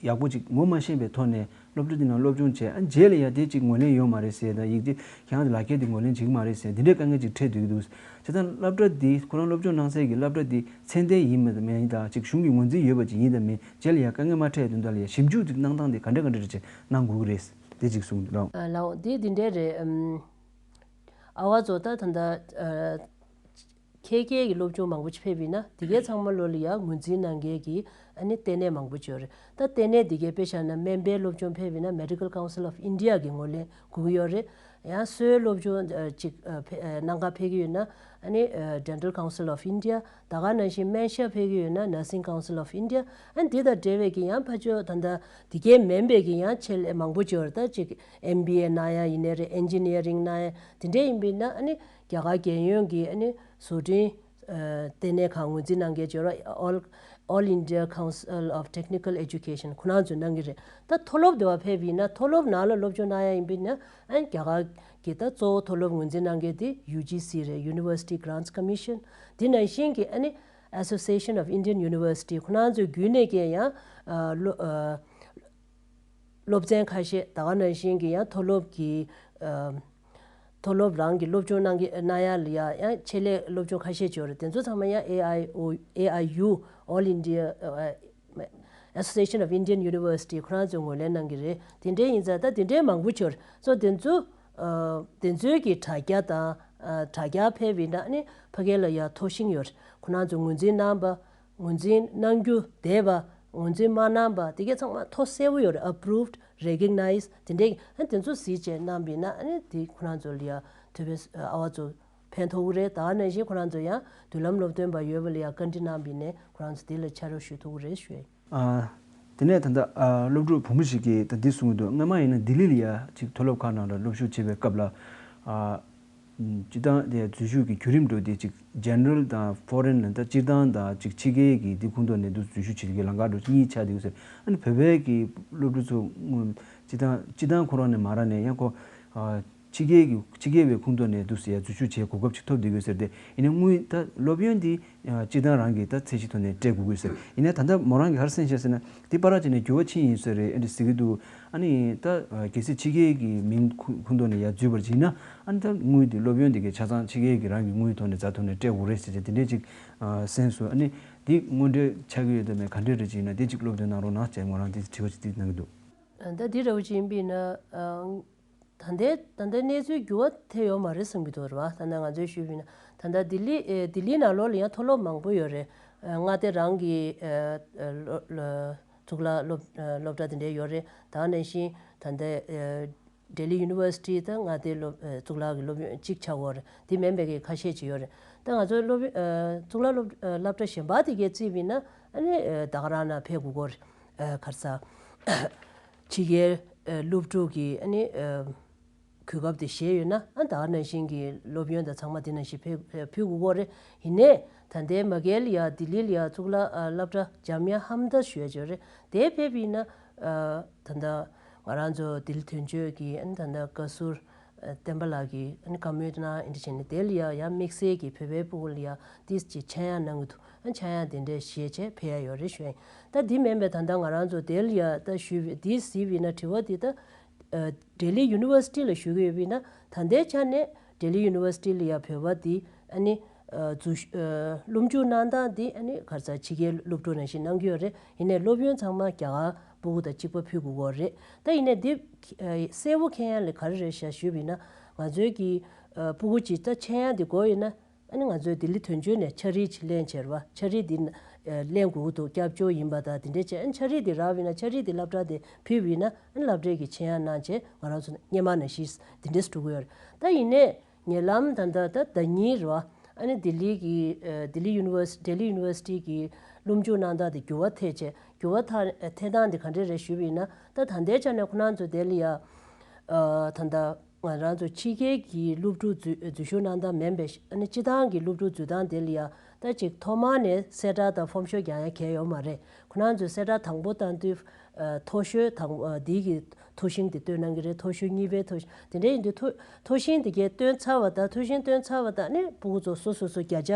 ཡག་པོ་ཅིག་ངོ་མ་ཤེས་པའི་ཐོག་ནས་སློབ་གྲྭ་འདི་ནང་སློབ་སྦྱོང་བྱས། ཨ་རྗེས་ལ་ཡ་དེ་ཅིག་ངོས་ལེན་ཡོད་མ་རེད་ཟེར། ད་ཡིག་ཆ་ཁྱེད་རང་ཚོ་ལག་ཁྱེར་འདི་ངོས་ལེན་བྱེད་ཀྱི་མ་རེད་ཟེར། འདི་འདྲའི་དཀའ་ངལ་ཅིག་འཕྲད་སྡོད་ཀྱི་འདུག་བྱས་ཙང་སློབ་གྲྭ་འདི་ཁོ་རང་སློབ་སྦྱོང་གནང་སའི་གི་སློབ་གྲྭ་འདི་ཚད་ལྡན་ཡིན་མིན་དང་ཅིག་གཞུང་གི་ངོས་འཛིན་ཡོད་པ་ཅིག་ཡིན་དང་མིན། རྗེས་ལ་ཡ་དཀའ་ངལ་མ་འཕྲད་དོན་དག་ལ་ཡ་ཞིབ་འཇུག་ཅིག་གནང་སྟངས་དེ་ག་འདྲ་ག་འདྲ་རེད་ཅེས་གནང་དགོས་ཀྱི་རེད། དེ་ཅིག་གསུངས་འདུག་ལགས། ལའོ་དེ་འདི་འདྲའི་རེད། ཨམ། ཨ་བ་ཚོ་ད་ད་ལྟ་ཨ་ཁྱེད་ཀྱི་གི་སློབ་སྦྱོང་མང་པོ་ཅིག་ཕེབས་ཡིན་ན་དེ་གའི་ཚང་མ་ལོ་ལ་ཡ་ངོས་འཛིན་གནང་མཁན་གྱི་ཨ་ནི་ལྟེ་གནས་མང་པོ་ཅིག་ཡོད་རེད། ད་ལྟེ་གནས་དེ་གའི་དཔེ་བཞག་ན་སྨན་པའི་སློབ་སྦྱོང་ཕེབས་ཡིན་ན་Medical Council of India གི་ངོས་ལེན་དགོས་ཀྱི་ཡོད་རེད། ཡང་གསོའི་སློབ་སྦྱོང་ཨ་ཅིག་ཨ་ཕེ་ཨ་གནང་ག་ཕེབས་ཀྱི་ཡོད་ན་ཨ་ནི་ཨ་Dental Council of India། ད་ག་ནང་བཞིན་སྨན་ཞབས་ཕེབས་ཀྱི་ཡོད་ན་Nursing Council of India། ཨ་ནི་འདི་དང་འབྲེལ་བའི་གི་ཡང་ཕ་ཆོས་ད་ལྟ་འདི་གའི་མིན་པའི་གི་ཡང་ཆེད་ལས་མང་པོ་ཅིག་ཡོད་རེད། ད་ཅིག་M B A གནང་ཡ་ཡིན་ནའི་རེད། Engineering གནང་ཡ་དེ་འདྲས་ཡིན་པས་ན་ཨ་ནི་རྒྱ་གར་རྒྱལ་ཡོངས་ཀྱི་ཨ་ནི་བཟོ་སྐྲུན་ཨ་ལྟེ་གནས་ཁང་ངོས་འཛིན་གནང་མཁན་ཅིག་ཡོད་རེད། All All India Council of Technical Education ཁོ་རང་ཚོས་གནང་གི་རེད། ད་མཐོ་སློབ་དེ་བ་ཕེབས་ཡིན་ན་མཐོ་སློབ་ནང་ལ་སློབ་སྦྱོང་གནང་ཡ་ཡིན་པས་ན་ཨ་ནི་རྒྱ་གར་གྱི་ད་གཙོ་བོ་མཐོ་སློབ་ངོས་འཛིན་གནང་མཁན་དེ་U G C རེད། University Grants Commission། དེ་ནང་བཞིན་གྱི་ཨ་ནི་Association of Indian University ཁོ་རང་ཚོའི་བརྒྱུད་ནས་ཀྱི་ཡང་ཨ་སློ་ཨ་སློབ་ཚན་ཁ་ཤས་ད་ག་ནང་བཞིན་གྱི་ཡང་མཐོ་སློབ་ཀྱི་ཨ་མཐོ་སློབ་རང་གི་སློབ་སྦྱོང་གནང་གི་གནང་ཡ་ལ་ཡ་ཡང་ཆེད་ལས་སློབ་སྦྱོང་ཁ་ཤས་ཅིག་ཡོད་རེད། དེ་ཚོ་ཚང་མ་ཡང་A I O A I U All India ཨ་Association of Indian University ཁོ་རང་ཚོས་ངོས་ལེན་གནང་གི་རེད། དེ་འདྲའི་ཡིན་ཙང་ད་དེ་འདྲའི་མང་པོ་ཅིག་ཡོད་རེད། སོ་དེ་ཚོ་ཨ་དེ་ཚོའི་གི་དྲ་རྒྱ་དང་ཨ་དྲ་རྒྱ་ཕེབས་པ་ཡིན་ན་ཨ་ནི་ཕ་གི་ལ་ཡ་ཐོ་ཤིང་ཡོད་རེད། ཁོ་རང་ཚོས་ངོས་འཛིན་གནང་པ་ངོས་འཛིན་གནང་རྒྱུ་བསྡད་པ་ངོས་འཛིན་མ་གནང་པ་དེ་གའི་ཚང་མ་ཐོ་གསལ་པོ་ཡོད་རེད། Approved, Recognized དེ་འདྲའི་ཨ་དེ་ཚོ་གཟིགས་བྱས་གནང་པ་ཡིན་ན་ཨ་ནི་དེ་ཁོ་རང་ཚོ་ལ་ཡ་ཐོ་ཕན་ཨ་བ་ཚོ་ཕན་ཐོགས་ཀྱི་རེད། ད་ག་ནང་བཞིན་ཁོ་རང་ཚོ་ཡང་མདུན་ལམ་སློབ་སྟོན་པ་ཡོད་པ་ལ་ཡ་བཀའ་འདྲི་གནང་པ་ཡིན་ནའི་ཁོ་རང་ཚོ་དེ་ལ་ཕྱག་རོགས་ཞུ་ཐུབ་ཀྱི་རེད་ཞུ་ཡ་ཡིན། ཨ། དེ་ནས་ད་ལྟ་ཨ་སློབ་ཕྲུག་བུ་མོ་ཞིག་གིས་ད་འདི་གསུང་གི་འདུག་སྔོན་མ་ཡིན་ན་ལྡི་ལི་ལ་ཡ་ཅིག་མཐོ་སློབ་ཁག་ནང་ལ་སློབ་ཞུགས་བྱེད་པའི་སྐབས་ལ་ཨ་སྤྱིར་བཏང་དེ་འཛུལ་ཞུགས་ཀྱི་བརྒྱུད་རིམ་འགྲོ་དེ་ཅིག་General དང་Foreign ལ་ད་སྤྱིར་བཏང་དང་ཅིག་ཕྱི་རྒྱལ་གྱི་འདི་ཁོངས་གཏོགས་ནས་འདུག་འཛུལ་ཞུགས་བྱེད་ཀྱི་ལམ་ཁ་འགྲོ་གཉིས་ཆགས་འདུག་ཟེར། ཨ་ནི་བོད་པའི་གི་སློབ་ཕྲུག་ཚོ་སྔོན་སྤྱིར་བཏང་སྤྱིར་བཏང་ཁོ་རང་ནས་མ་རག་ནས་ཡང་ཁོ་ཨ། ཕྱི་རྒྱལ་གྱི་ཕྱི་རྒྱལ་བའི་ཁོངས་གཏོགས་ནས་འདུག་ཟེར་ཡ་འཛུལ་ཞུགས་བྱེད་གོ་སྐབས་ཅིག་ཐོབ་བསྡད་ཡོད་ཟེར་ཏེ། ཡིན་ནའི་དངུལ་ད་སློབ་ཡོན་འདི་སྤྱིར་བཏང་རང་གི་ད་ཚད་གཞི་ཐོག་ནས་སྤྲད་དགོས་ཀྱི་ཟེར། ཡིན་ནའི་ད་ལྟ་མོ་རང་གིས་ག་རེ་གསུངས་ཤག་ཟེར་ན། འདི་བར་ཅིག་ནས་འགྱུར་བ་ཕྱིན་ཡིན་ཟེར་རེད་ཨ་འདྲ་ཟེར་གྱི་འདུག་ཨ་ནི་ད་གལ་སྲིད་ཕྱི་རྒྱལ་གྱི་མིང་ཁོངས་གཏོགས་ནས་ཡར་འཛུལ་བར་བྱེད་ན། ཨ་ནི་ད་དངུལ་འདི་སློབ་ཡོན་འདི་གའི་ཆ་ཚང་ཕྱི་རྒྱལ་གྱི་རང་གི་དངུལ་ཐོག་ནས་རྩ་ཐོག་ནས་སྤྲད་དགོས་རེད་ཟེར་བྱས་དེ་འདྲས་ཅིག་གསན་སོང་། ཨ་ནི་འདི་དངོས་འབྲེལ་ཆགས་ཀྱི་ཡོད་དམ་མེད་ག་འདྲས་རེད་ཅིག་ཡིན་ན་དེ་ཅིག་སློབ་སྟོན་གནང་རོགས་གནང་ཅེས་མོ་རང་འདི་དྲི་བ་ཅིག་འདི་གནང་གི་འདུག་ད་འདི་རེ་བ་ཅིག་ཡིན་པས་ན། ད་ལྟའི་ད་ལྟའི་གནས་ཚུལ་འགྱུར་བ་ཐེབས་ཡོད་མ་རེད་བསམ་གྱི་འདུག་རེད་བ། ད་ལྟ་ང་ཚོའི་ཞུས་པ་ཡིན་ན། ད་ལྟ་ལྡི་ལི་ཨེ་ལྡི་ལི་ནང་ལོགས་ལ་ཡང་མཐོ་སློབ་མང་པོ་ཡོད་རེད། ཨ་མངའ་སྡེ་རང་གི་ཨེ་ཨེ་ལོ་ལོ་གཙུག་ལག་སློབ་ཨེ་སློབ་གྲྭ་དེ་འདྲ་ཡོད་རེད། ད་ག་ནང་བཞིན་ད་ལྟ་ཨེ་ལྡི་ལི་ཡུ་ནི་ཝར་སི་ཊི་ད་མངའ་སྡེའི་སློབ་ཨེ་གཙུག་ལག་གི་སློབ་ཡོན་གཅིག་ཆགས་ཡོད་རེད། དེ་མིན་པའི་གི་ཁ་ཤས་ཅིག་ཡོད་རེད། ད་ང་ཚོའི་སློབ་ཡོན་ཨེ་གཙུག་ལག་སློབ་ཨེ་སློབ་གྲྭ་གཞན་པ་དེ་གའི་བརྩིས་པ་ཡིན་ན། ཨ་ནི་ཨེ་ད་ག་རང་ན་ཕེབས་དགོས་ཀྱི་ཡོད་རེད། ཨེ་ག་རེ་ཟེར། ཕྱི་རྒྱལ་ཨེ་སློབ་ཕྲུག་གི་ཨ་ནི་ཨེ་གོ་སྐབས་དེ་བཞེས་ཡོད་ན། ཨ་ད་ག་ནང་བཞིན་གྱི་སློབ་ཡོན་དང་ཚང་མ་དེ་ནང་བཞིན་ཕུལ་ཕུལ་དགོས་ཀྱི་ཡོད་རེད། ཡིན་ནའི་ད་ལྟའི་མ་གལ་ཡ་ལྡི་ལི་ལ་ཡ་གཙུག་ལག་ཨ་སློབ་གྲྭ་ཇམ་མི་ཡ་ཧམ་དཱ་ཞུ་ཡ་ཅིག་ཡོད་རེད། དེ་ཕེབས་པ་ཡིན་ན། ཨ་ད་ལྟ་ང་རང་ཚོ་ལྡི་ལི་དོན་གཅོད་ཀྱི་ཨ་ནི་ད་ལྟ་བཀའ་ཟུར་ཨ་བསྟན་པ་ལགས་ཀྱིས་ཨ་ནི་བཀའ་མོལ་གནང་། ཨ་ནི་བྱས་ནས་དེ་ལ་ཡ་ཡ་དམིགས་བསལ་གྱི་བོད་པའི་ཕྲུ་གུ་ལ་ཡ་ཏིས་ཅིག་ཆག་ཡང་གནང་གི་འདུག་ཨ་ཆག་ཡང་དེ་འདྲས་བཞེས་བྱས་ཕེབས་ཡ་ཡོད་རེད་ཞུ་ཡ་ཡིན། ད་འདི་མིན་པའི་ད་ལྟ་ང་རང་ཚོ་དེ་ལ་ཡ་ད་ཞུས་པའི་འདི་གཟིགས་པ་ཡིན་ན། དྲི་བ་འདི་ད་ཨ་ལྡི་ལི་ཡུ་ནི་ཝར་སི་ཊི་ལ་ཞུ་གི་ཡོད་པ་ཡིན་ན། ད་ལྟའི་ཆ་ནས་ལྡི་ལི་ཡུ་ནི་ཝར་སི་ཊི་ལ་ཡ་བོད་པ་འདི་ཨ་ནི་ཨ་འཛུལ་ཞུགས་ཨ་སློབ་འཇུག་གནང་སྟངས་འདི་ཨ་ནི་ག་རེ་ཟེར་ཕྱི་རྒྱལ་སློབ་ཕྲུག་ནང་བཞིན་གནང་གི་ཡོད་རེད། ཡིན་ནའི་སློབ་ཡོན་ཚང་མ་རྒྱ་གར་སྤུ་གུ་དང་གཅིག་པ་ཕུལ་དགོས་ཀྱི་ཡོད་རེད། ད་ཡིན་ནའི་འདི་ཨ་གསལ་པོ་མཁྱེན་ཡ་ལ་ག་རེ་རེད་ཤག་ཞུས་པ་ཡིན་ན། ང་ཚོའི་གི་ཨ་སྤུ་གུ་ཅིག་ད་ཆག་ཡང་འདི་དགོས་ཡོད་ན། ཨ་ནི་ང་ཚོའི་ལྡི་ལི་དོན་གཅོད་ནས་ཕྱག་བྲིས་ཅིག་ལེན་བྱས་རེད་བ། ཕྱག་བྲིས་འདི་ཨ་ལེན་དགོས་ཀྱི་འདུག་སྐྱབས་བཅོལ་ཡིན་པ་དང་དེ་འདྲས་བྱས། ཨ་ནི་ཕྱག་བྲིས་འདི་རག་པ་ཡིན་ན་ཕྱག་བྲིས་འདི་སློབ་གྲྭ་དེ་ཕུལ་བ་ཡིན་ན། ཨ་ནི་སློབ་གྲྭའི་གི་ཆག་ཡང་གནང་བྱས་ང་རང་ཚོ་སྔོན་མ་ནང་བཞིན་དེ་འདྲས་སུ་འགྲོ་གི་ཡོད་རེད། ད་ཡིན་ནའི་ཉེ་ལམ་ད་ལྟ་ད་ཟླ་ཉིན་རེད་བ། ཨ་ནི་ལྡི་ལི་གི་ཨ་ལྡི་ལི་ཡུ་ནི་ཝར་སི་ལྡི་ལི་ཡུ་ནི་ཝར་སི་ཊི་གི་སློབ་འཇུག་གནང་སྟངས་དེ་འགྱུར་བ་ཐེབས་བྱས། འགྱུར་བ་ཐ་ཐེབས་སྟངས་དེ་ག་འདྲས་རེད་ཞུས་པ་ཡིན་ན། ད་ད་ལྟའི་ཆ་ནས་ཁོ་རང་ཚོ་དེ་ལ་ཡ་ཨ་ད་ལྟ་ང་རང་ཚོ་ཕྱི་རྒྱལ་གྱི་སློབ་ཕྲུག་འཛུལ་འཛུལ་ཞུགས་གནང་སྟངས་མིན་པའི། ཨ་ནི་སྤྱིར་བཏང་གི་སློབ་ཕྲུག་འཛུལ་སྟངས་དེ་ལ་ཡ་ད་ཅིག་ཐོག་མར་ནས་གསལ་བསྒྲགས་དང་ཕོམ་ཤོག་རྒྱག་ཡ་གལ་ཡོད་མ་རེད། ཁོ་རང་ཚོས་གསལ་བསྒྲགས་དང་པོ་བཏང་དུས་ཨ་མཐོ་ཤོས་དང་ཨ་འདི་གི་མཐོ་ཤིང་དེ་སྟོན་གནང་གི་རེད། མཐོ་ཤོས་གཉིས་པའི་མཐོ་ཤིང་དེ་འདྲ་ཡིན་དུས། མཐོ་མཐོ་ཤིང་དེ་གའི་སྟོན་ཚར་བ་དང་། མཐོ་ཤིང་སྟོན་ཚར་བ་དང་ནི་སྤུ་གུ་ཚོ་སོ་སོ་སོ་བརྒྱ་ཆ་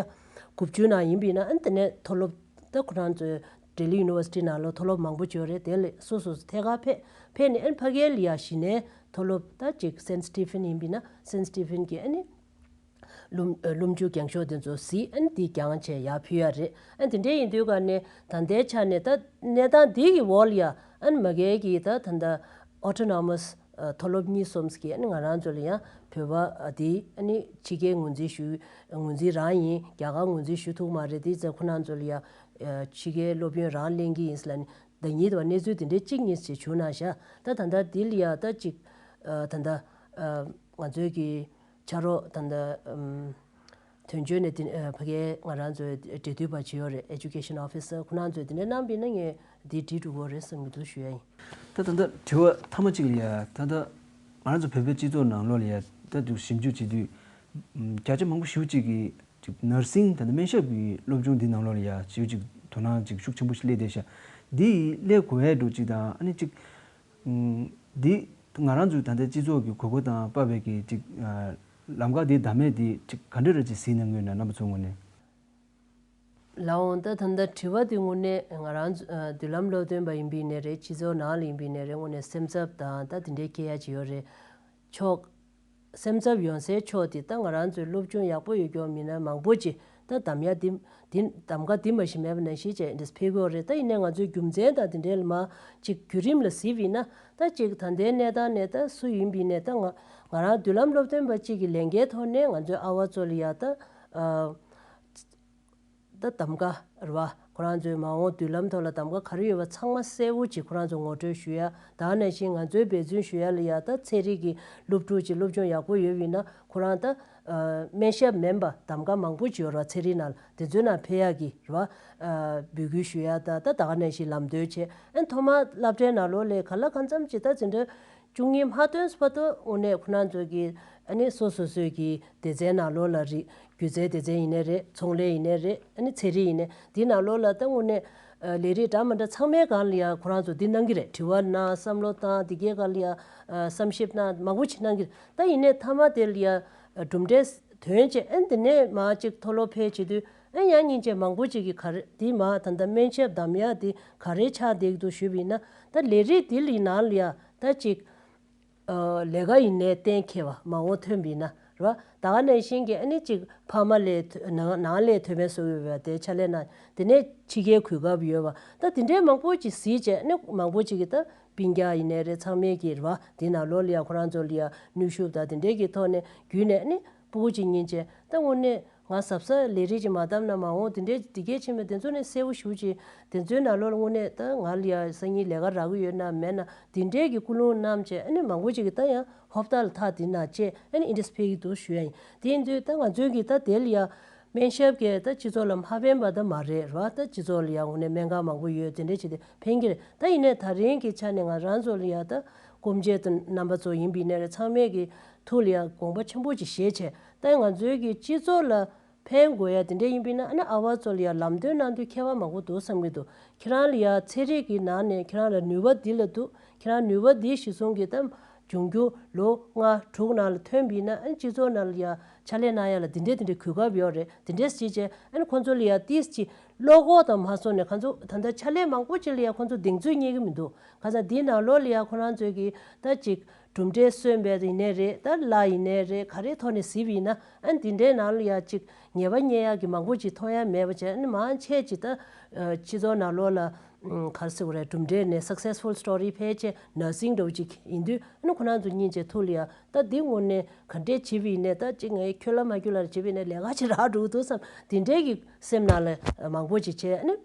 དགུ་བཅུ་ནང་ཡིན་པ་ཡིན་ན། ཨ་ནི་དེ་ནས་མཐོ་སློབ་ད་ཁོ་རང་ཚོའི་ལྡི་ལི་ཡུ་ནི་ཝར་སི་ཊི་ནང་ལོགས་མཐོ་སློབ་མང་པོ་ཅིག་ཡོད་རེད། དེ་ལ་སོ་སོ་སོ་ཐད་ཀར་ཕེབས་ཕེབས་ནས། ཨ་ནི་ཕ་གིར་ལ་ཡ་གཞི་ནས་མཐོ་སློབ་ད་ཅིག་སེན་སི་ཊི་ཕིན་ཡིན་པ་ཡིན་ན་སེན་སི་ཊི་ཕིན་གྱི་ཨ་ནི་སློབ་ཨ་སློབ་འཇུག་རྒྱང་ཤོག་དེ་ཚོ་གཟིགས། ཨ་ནི་འདི་རྒྱང་བྱས་ཡར་ཕུལ་ཡ་རེད། ཨ་ནི་དེ་འདྲ་ཡིན་དུས་ག་ནས་ད་ལྟའི་ཆ་ནས་ད་གནས་སྟངས་འདི་གི་འོག་ལ་ཡ་ཨ་ནི་མ་གིར་གྱི་ད་ད་ལྟ་ཨོ་ཊོ་ནོ་མཱས་ཨ་མཐོ་སློབ་གཉིས་གསུམ་གྱིས་ཨ་ནི་ང་རང་ཚོ་ལ་ཡང་བོད་པ་ཨ་དེ་ཨ་ནི་ཕྱི་རྒྱལ་ངོས་འཛིན་ཞུ་ངོས་འཛིན་རང་ཡིན། རྒྱ་གར་ངོས་འཛིན་ཞུ་ཐུབ་མ་རེད། དེ་ཚེ་ཁོ་རང་ཚོ་ལ་ཡང་ཨ་ཕྱི་རྒྱལ་སློབ་ཡོན་རང་ལེན་གྱི་ཡིན་ཟེར་ལབ་ནས་ཟླ་ཉིན་དུ་བ་གནས་ཚུལ་དེ་འདྲའི་གཅིག་གཉིས་ཞིག་བྱུང་གནང་ཤག་ད་ད་ལྟ་འདི་ལ་ཡང་ད་ཅིག་ཨ་ད་ལྟ་ཨ་ང་ཚོའི་གི་ཕྱག་རོགས་ད་ལྟ་ཨམ་དོན་གཅོད་ནས་དེ་ཨ་ཕ་གིའི་ང་རང་ཚོའི་འབྲེལ་མཐུད་པ་ཅིག་ཡོད་རེད། ཨེ་ཌུ་ཀེ་ཤན་ཨོ་ཕི་སར། ཁོ་རང་ཚོས་དེ་འདྲའི་གནང་བ་ཡིན་ན་ངས་འདི་འགྲིག་འགྲོ་གི་རེད་བསམ་གྱི་འདུག་ཞུ་ཡ་ཡིན། ད་ད་ལྟ་དྲི་བ་མཐའ་མ་གཅིག་ལ་ཡ། ད་ལྟ་ང་རང་ཚོ་བོད་པའི་སྤྱི་ཚོགས་ནང་ལོགས་ལ་ཡ་ད་དུང་ཞིབ་འཇུག་བྱེད་དུས། ཨམ་བརྒྱ་ཆ་མང་པོ་ཞེ་པོ་ཅིག་གིས་ཅིག་ནར་སིང་ད་ལྟ་སྨན་ཞབས་ཀྱི་སློབ་སྦྱོང་འདི་ནང་ལོགས་ལ་ཡ་ཞེ་པོ་ཅིག་དོ་སྣང་ཅིག་ཤུགས་ཆེན་པོ་ཞིག་སླེབས་བསྡད་ཤག་འདི་སླེབས་དགོས་ཡ་འགྲོ་ཅིག་དང་། ཨ་ནི་ཅིག་ཨམ་འདི་ང་རང་ཚོའི་ད་ལྟའི་སྤྱི་ཚོགས་ཀྱི་དགོས་མཁོ་དང་འབབ་པའི་གི་ཅིག་ཨ་ལམ་ཁ་འདི་བདའ་མེད་འདི་ཅིག་ག་འདྲ་རེ་ཅིག་གཟིགས་གནང་གི་ཡོད་ན། རྣམ་པ་ཚོའི་ངོས་ནས། ལགས་འོང་། ད་ད་ལྟ་དྲི་བ་འདི་དངོས་གནས་ང་རང་ཚོ་ཨ་མདུན་ལམ་སློབ་སྟོན་པ་ཡིན་པ་ཡིན་ནའི་རེད། སྤྱི་ཚོགས་ནང་ལ་ཡིན་པ་ཡིན་ནའི་རེད། དངོས་གནས་སེམས་འཚབ་དང་ད་དེ་འདྲའི་སྐྱེ་ཡ་ཅིག་ཡོད་རེད། ཕྱོགས་སེམས་འཚབ་ཡོང་སའི་ཕྱོགས་དེ་ད་ང་རང་ཚོའི་སློབ་སྦྱོང་ཡག་པོ་ཡོད་མཁན་མི་སྣ་མང་པོ་ཅིག་ད་གདམ་ཡ་འདི་འདི་གདམ་ག་འདི་མ་གཞི་མེད་པ་ནང་བཞིན་བྱས་འདི་ཕེབས་ཀྱི་ཡོད་རེད། ད་ཡིན་ནའི་ང་ཚོའི་རྒྱུ་མཚན་དང་དེ་འདྲའི་ལ་མ་ཅིག་བརྒྱུད་རིམ་ལ་གཟིགས་པ་ཡིན་ན། ད་ཅིག་ད་ལྟའི་གནས་སྟངས་ནས་ད་སུ་ཡིན་པ་ཡིན་ནའི་ད་ང་ང་རང་མདུན་ལམ་སློབ་སྟོན་པ་གཅིག་གི་ལས་འགན་ཐོག་ནས་ང་ཚོའི་ཨ་བ་ཚོ་ལ་ཡ་ད་ཨ། ད་གདམ་ག་རེད་བ། ཁོ་རང་ཚོའི་མ་འོངས་མདུན་ལམ་ཐོག་ལ་གདམ་ག་ག་རེ་ཡོད་པ་ཚང་མ་གསལ་བོ་ཅིག་ཁོ་རང་ཚོ་ངོ་སྤྲོད་ཞུ་ཡ། ད་ག་ནང་བཞིན་ང་ཚོའི་འབད་བརྩོན་ཞུ་ཡ་ལ་ཡ་ད་ཚན་རིག་གི་སློབ་ཕྲུག་ཅིག་སློབ་སྦྱོང་ཡག་པོ་ཡོད་པ་ཡིན་ན། ཁོ་རང་ད་ཨ་སྨན་ཞབས་མིན་པ་གདམ་ག་མང་པོ་ཅིག་ཡོད་རེད་བ། ཚན་རིག་ནང་ལ་དེ་ཚོའི་ནང་ཕེབས་ཡ་གི་རེད་བ། ཨ་འབོད་སྐུལ་ཞུ་ཡ། ད་ད་ད་ག་ནང་བཞིན་ལམ་སྟོན་བྱས། ཨ་ཐོག་མར་སློབ་གྲྭའི་ནང་ལོགས་ལ་ག་ལ་གང་འཚམ་ཅིག་ད་འཛིན་གྲྭ་བཅུ་གཉིས་མ་ཐོན་བར་དུ་དངོས་གནས་ཁོ་རང་ཚོ་གི་ཨ་ནི་སོ་སོ་སོའི་གི་སྡེ་ཚན་ནང་ལོགས་ལ་རེད། སྒྱུ་རྩལ་སྡེ་ཚན་ཡིན་ནའི་རེད། ཚོང་ལས་ཡིན་ནའི་རེད། ཨ་ནི་ཚན་རིག་ཡིན་ནའི་འདི་ནང་ལོགས་ལ་ད་དངོས་གནས་ ལས་རིགས་འདྲ་མི་འདྲ་ཚང་མའི་སྒང་ལ་ཡ་ཁོ་རང་ཚོ་འདི་གནང་གི་རེད། དྲི་བ་གནང་། བསམ་བློ་བཏང་། འདི་གའི་སྒང་ལ་ཡ་བསམ་ཞིབ་གནང་། མང་པོ་ཅིག་གནང་གི་རེད། ད་ཡིན་ནའི་མཐའ་མ་དེ་ལ་ཡ་གྲུབ་འབྲས་ཐོན་བྱས། ཨ་ནི་དེ་ནས་མར་ཅིག་མཐོ་སློབ་ཕེབས་བྱེད་དུས། ཨ་ནི་ཡང་སྙིང་རྗེ། མང་པོ་ཅིག་གིས་ག་རེ་འདི་མར་ད་ལྟ་སྨན་ཞབས་བདམས་ཡ་འདི་ག་རེ་ཆགས་བསྡད་ཀྱི་འདུག་ཞུས་པ་ཡིན་ན། ད་ལས་རིགས་འདི་ལ་ནང་ལ་ཡ་ད་ཅིག་ལས་ཀ་ཡིན་ནའི་གཏན་འཁེལ་བ། མ་འོངས་ཐོན་པ་ཡིན་ན་རེད་བ། ད་ག་ནང་བཞིན་གྱི་ཨ་ནི་ཅིག་ཕ་མ་ལས་ཐོན། ནང་ནང་ལས་ཐོན་པའི་བཟོ་ཡོད་པ་དེ་ཕྱག་ལས་གནང་། དེ་ནས་ཕྱི་རྒྱལ་གོ་སྐབས་ཡོད་པ། ད་དེ་འདྲའི་མང་པོ་ཅིག་གཟིགས་བྱས། ཨ་ནི་མང་པོ་ཅིག་གིས་ད་སྤུན་ཀྱག་ཡིན་ནའི་རེད། ཚང་མས་ཀྱིས་རེད་བ། དེ་ནང་ལོགས་ལ་ཡ་ཁོ་རང་ཚོ་ལ་ཡ་ནུས་ཤུགས་དང་དེ་འདྲའི་གི་ཐོག་ནས་བརྒྱུད་ནས། ཨ་ནི་སྤུ་གུ་ཅིག་རྙེད་བྱས། ད་དངོས་གནས་ང་གཟབ་གཟབ་ལས་རིགས་ཅིག་མ་བདམས་ན། མ་འོངས་དེ་འདྲའི་དེ་གས་ཕྱིན་པ་དེ་ཚོ་ནས་གསལ་པོ་ཞེ་པོ་ཅིག་དེ་ཚོའི་ནང་ལོགས་ལ་དངོས་གནས་ད་ང་ལ་ཡ་སང་ཉིན་ལས་ཀ་རག་གི་ཡོད་ན་མེད་ན། དེ་འདྲའི་གི་ཀུན་སློང་བསྣམས་བྱས། ཨ་ནི་མང་པོ་ཅིག་གིས་ད་ཡང་ཧོབ་ཏ་ལ་ཐག་དེ་ནང་བཅད། ཨ་ནི་ཨིན་ཌི་སི་ཕེབས་ཀྱི་འདུག་ཞུ་ཡ་ཡིན། དེ་ཡིན་དུས་ད་ང་ཚོའི་གི་ད་དེ་ལ་ཡ་སྨན་ཞབས་ཀྱིས་ད་སྤྱི་ཚོགས་ལ་མ་ཕན་པ་ད་མ་རེད་བ། ད་སྤྱི་ཚོགས་ལ་ཡ་དངོས་གནས་སྨན་ཁང་མང་པོ་ཡོད། དེ་འདྲ་བྱས་ཏེ་ཕན་གྱི་རེད། ད་ཡིན་ནའི་ད་རིང་གི་ཆ་ནས་ང་རང་ཚོ་ལ་ཡ་ད་སྐུ་མཆེད་དང་རྣམ་པ་ཚོ་ཡིན་པ་ཡིན་ནའི་རེད། ཚང་མས་ཀྱི་ཐུགས་ལ་ཡ་དགོངས་པ་ཆེན་པོ་ཅིག་བཞེས་བྱས། ད་ང་ཚོའི་གི་སྤྱི་ཚོགས་ལ་ཕན་དགོས་ཡ་དེ་འདྲ་ཡིན་པ་ཡིན་ན། ཨ་ནི་ཨ་བ་ཚོ་ལ་ཡ་ལམ་སྟོན་གནང་དུས་ཁྱད་པར་མང་པོ་འདུག་བསམ་གྱི་འདུག་ཁྱེད་རང་ལ་ཡ་ཚན་རིག་གི་ནང་ནས་ཁྱེད་རང་ལ་ནུས་པ་འདི་ལ་འདུག་ཁྱེད་རང་ནུས་པ་འདི་གཞིར་བཟུང་གི་ད་འབྱུང་འགྱུར་ལོ་ལྔ་དྲུག་ནང་ལ་ཐོན་པ་ཡིན་ན། ཨ་ནི་སྤྱི་ཚོགས་ནང་ལ་ཡ་ཕྱག་ལས་གནང་ཡ་ལ་འདི་འདྲའི་འདི་འདྲའི་གོ་སྐབས་ཡོད་རེད། འདི་འདྲས་བྱས་བྱས། ཨ་ནི་ཁོང་ཚོ་ལ་ཡ་ཏིས་ཅིག་བློ་ཁོག་དང་མ་སོང་ནས། ཁོང་ཚོ་ད་ལྟ་ཕྱག་ལས་མང་པོ་ཅིག་ལ་ཡ་ཁོང་ཚོ་གདེང་ཚོད་རྙེད་ཀྱི་མི་འདུག་ཁ་སང་འདིའི་ནང་ལོགས་ལ་ཡ་ཁོ་རང་ཚོས་ཀྱི་ད་ཅིག་གྲུབ་འབྲས་སོན་པ་ཡིན་ནའི་རེད། ད་གླ་ཡིན་ནའི་རེད། ག་རེའི་ཐོག་ནས་གཟིགས་པ་ཡིན་ན། ཨ་ནི་འདི་འདྲའི་ནང་ལ་ཡ་ཅིག་ཉེས་པ་རྙེད་ཡག་གི་མང་པོ་ཅིག་མཐོང་ཡ་མེད་པ་བྱས། ཨ་ནི་མང་ཆེ་ཅིག་ད་ཨ་སྤྱི་ཚོགས་ནང་ལོགས་ལ་ཨ་ག་རེ་ཟེར་དགོས་རེད། གྲུབ་འབྲས་ནས་སག་སེ་སི་ཕུལ་སི་ཊོ་རི་ཕལ་ཆེར་ནར་སིང་འདྲ་བོ་ཅིག་ཡིན་དུས། ཨ་ནི་ཁོ་རང་ཚོ་སྙིང་རྗེ། ཐུགས་ལ་ཡ་ད་འདི་དངོས་གནས་ག་འདྲས་བྱས་པ་ཡིན་ནའི། ད་ཅིག་ངས་ཁྱོད་ལ་མ་ཁྱོད་ལ་བྱས་པ་ཡིན་ནའི་ལས་ཀ་ཅིག་རག་འགྲོ་གི་འདུག་བསམ། དེ་འདྲའི་གི་སེམས་ནང་ལ་མང་པོ་ཅིག་བྱས། ཨ་ནི་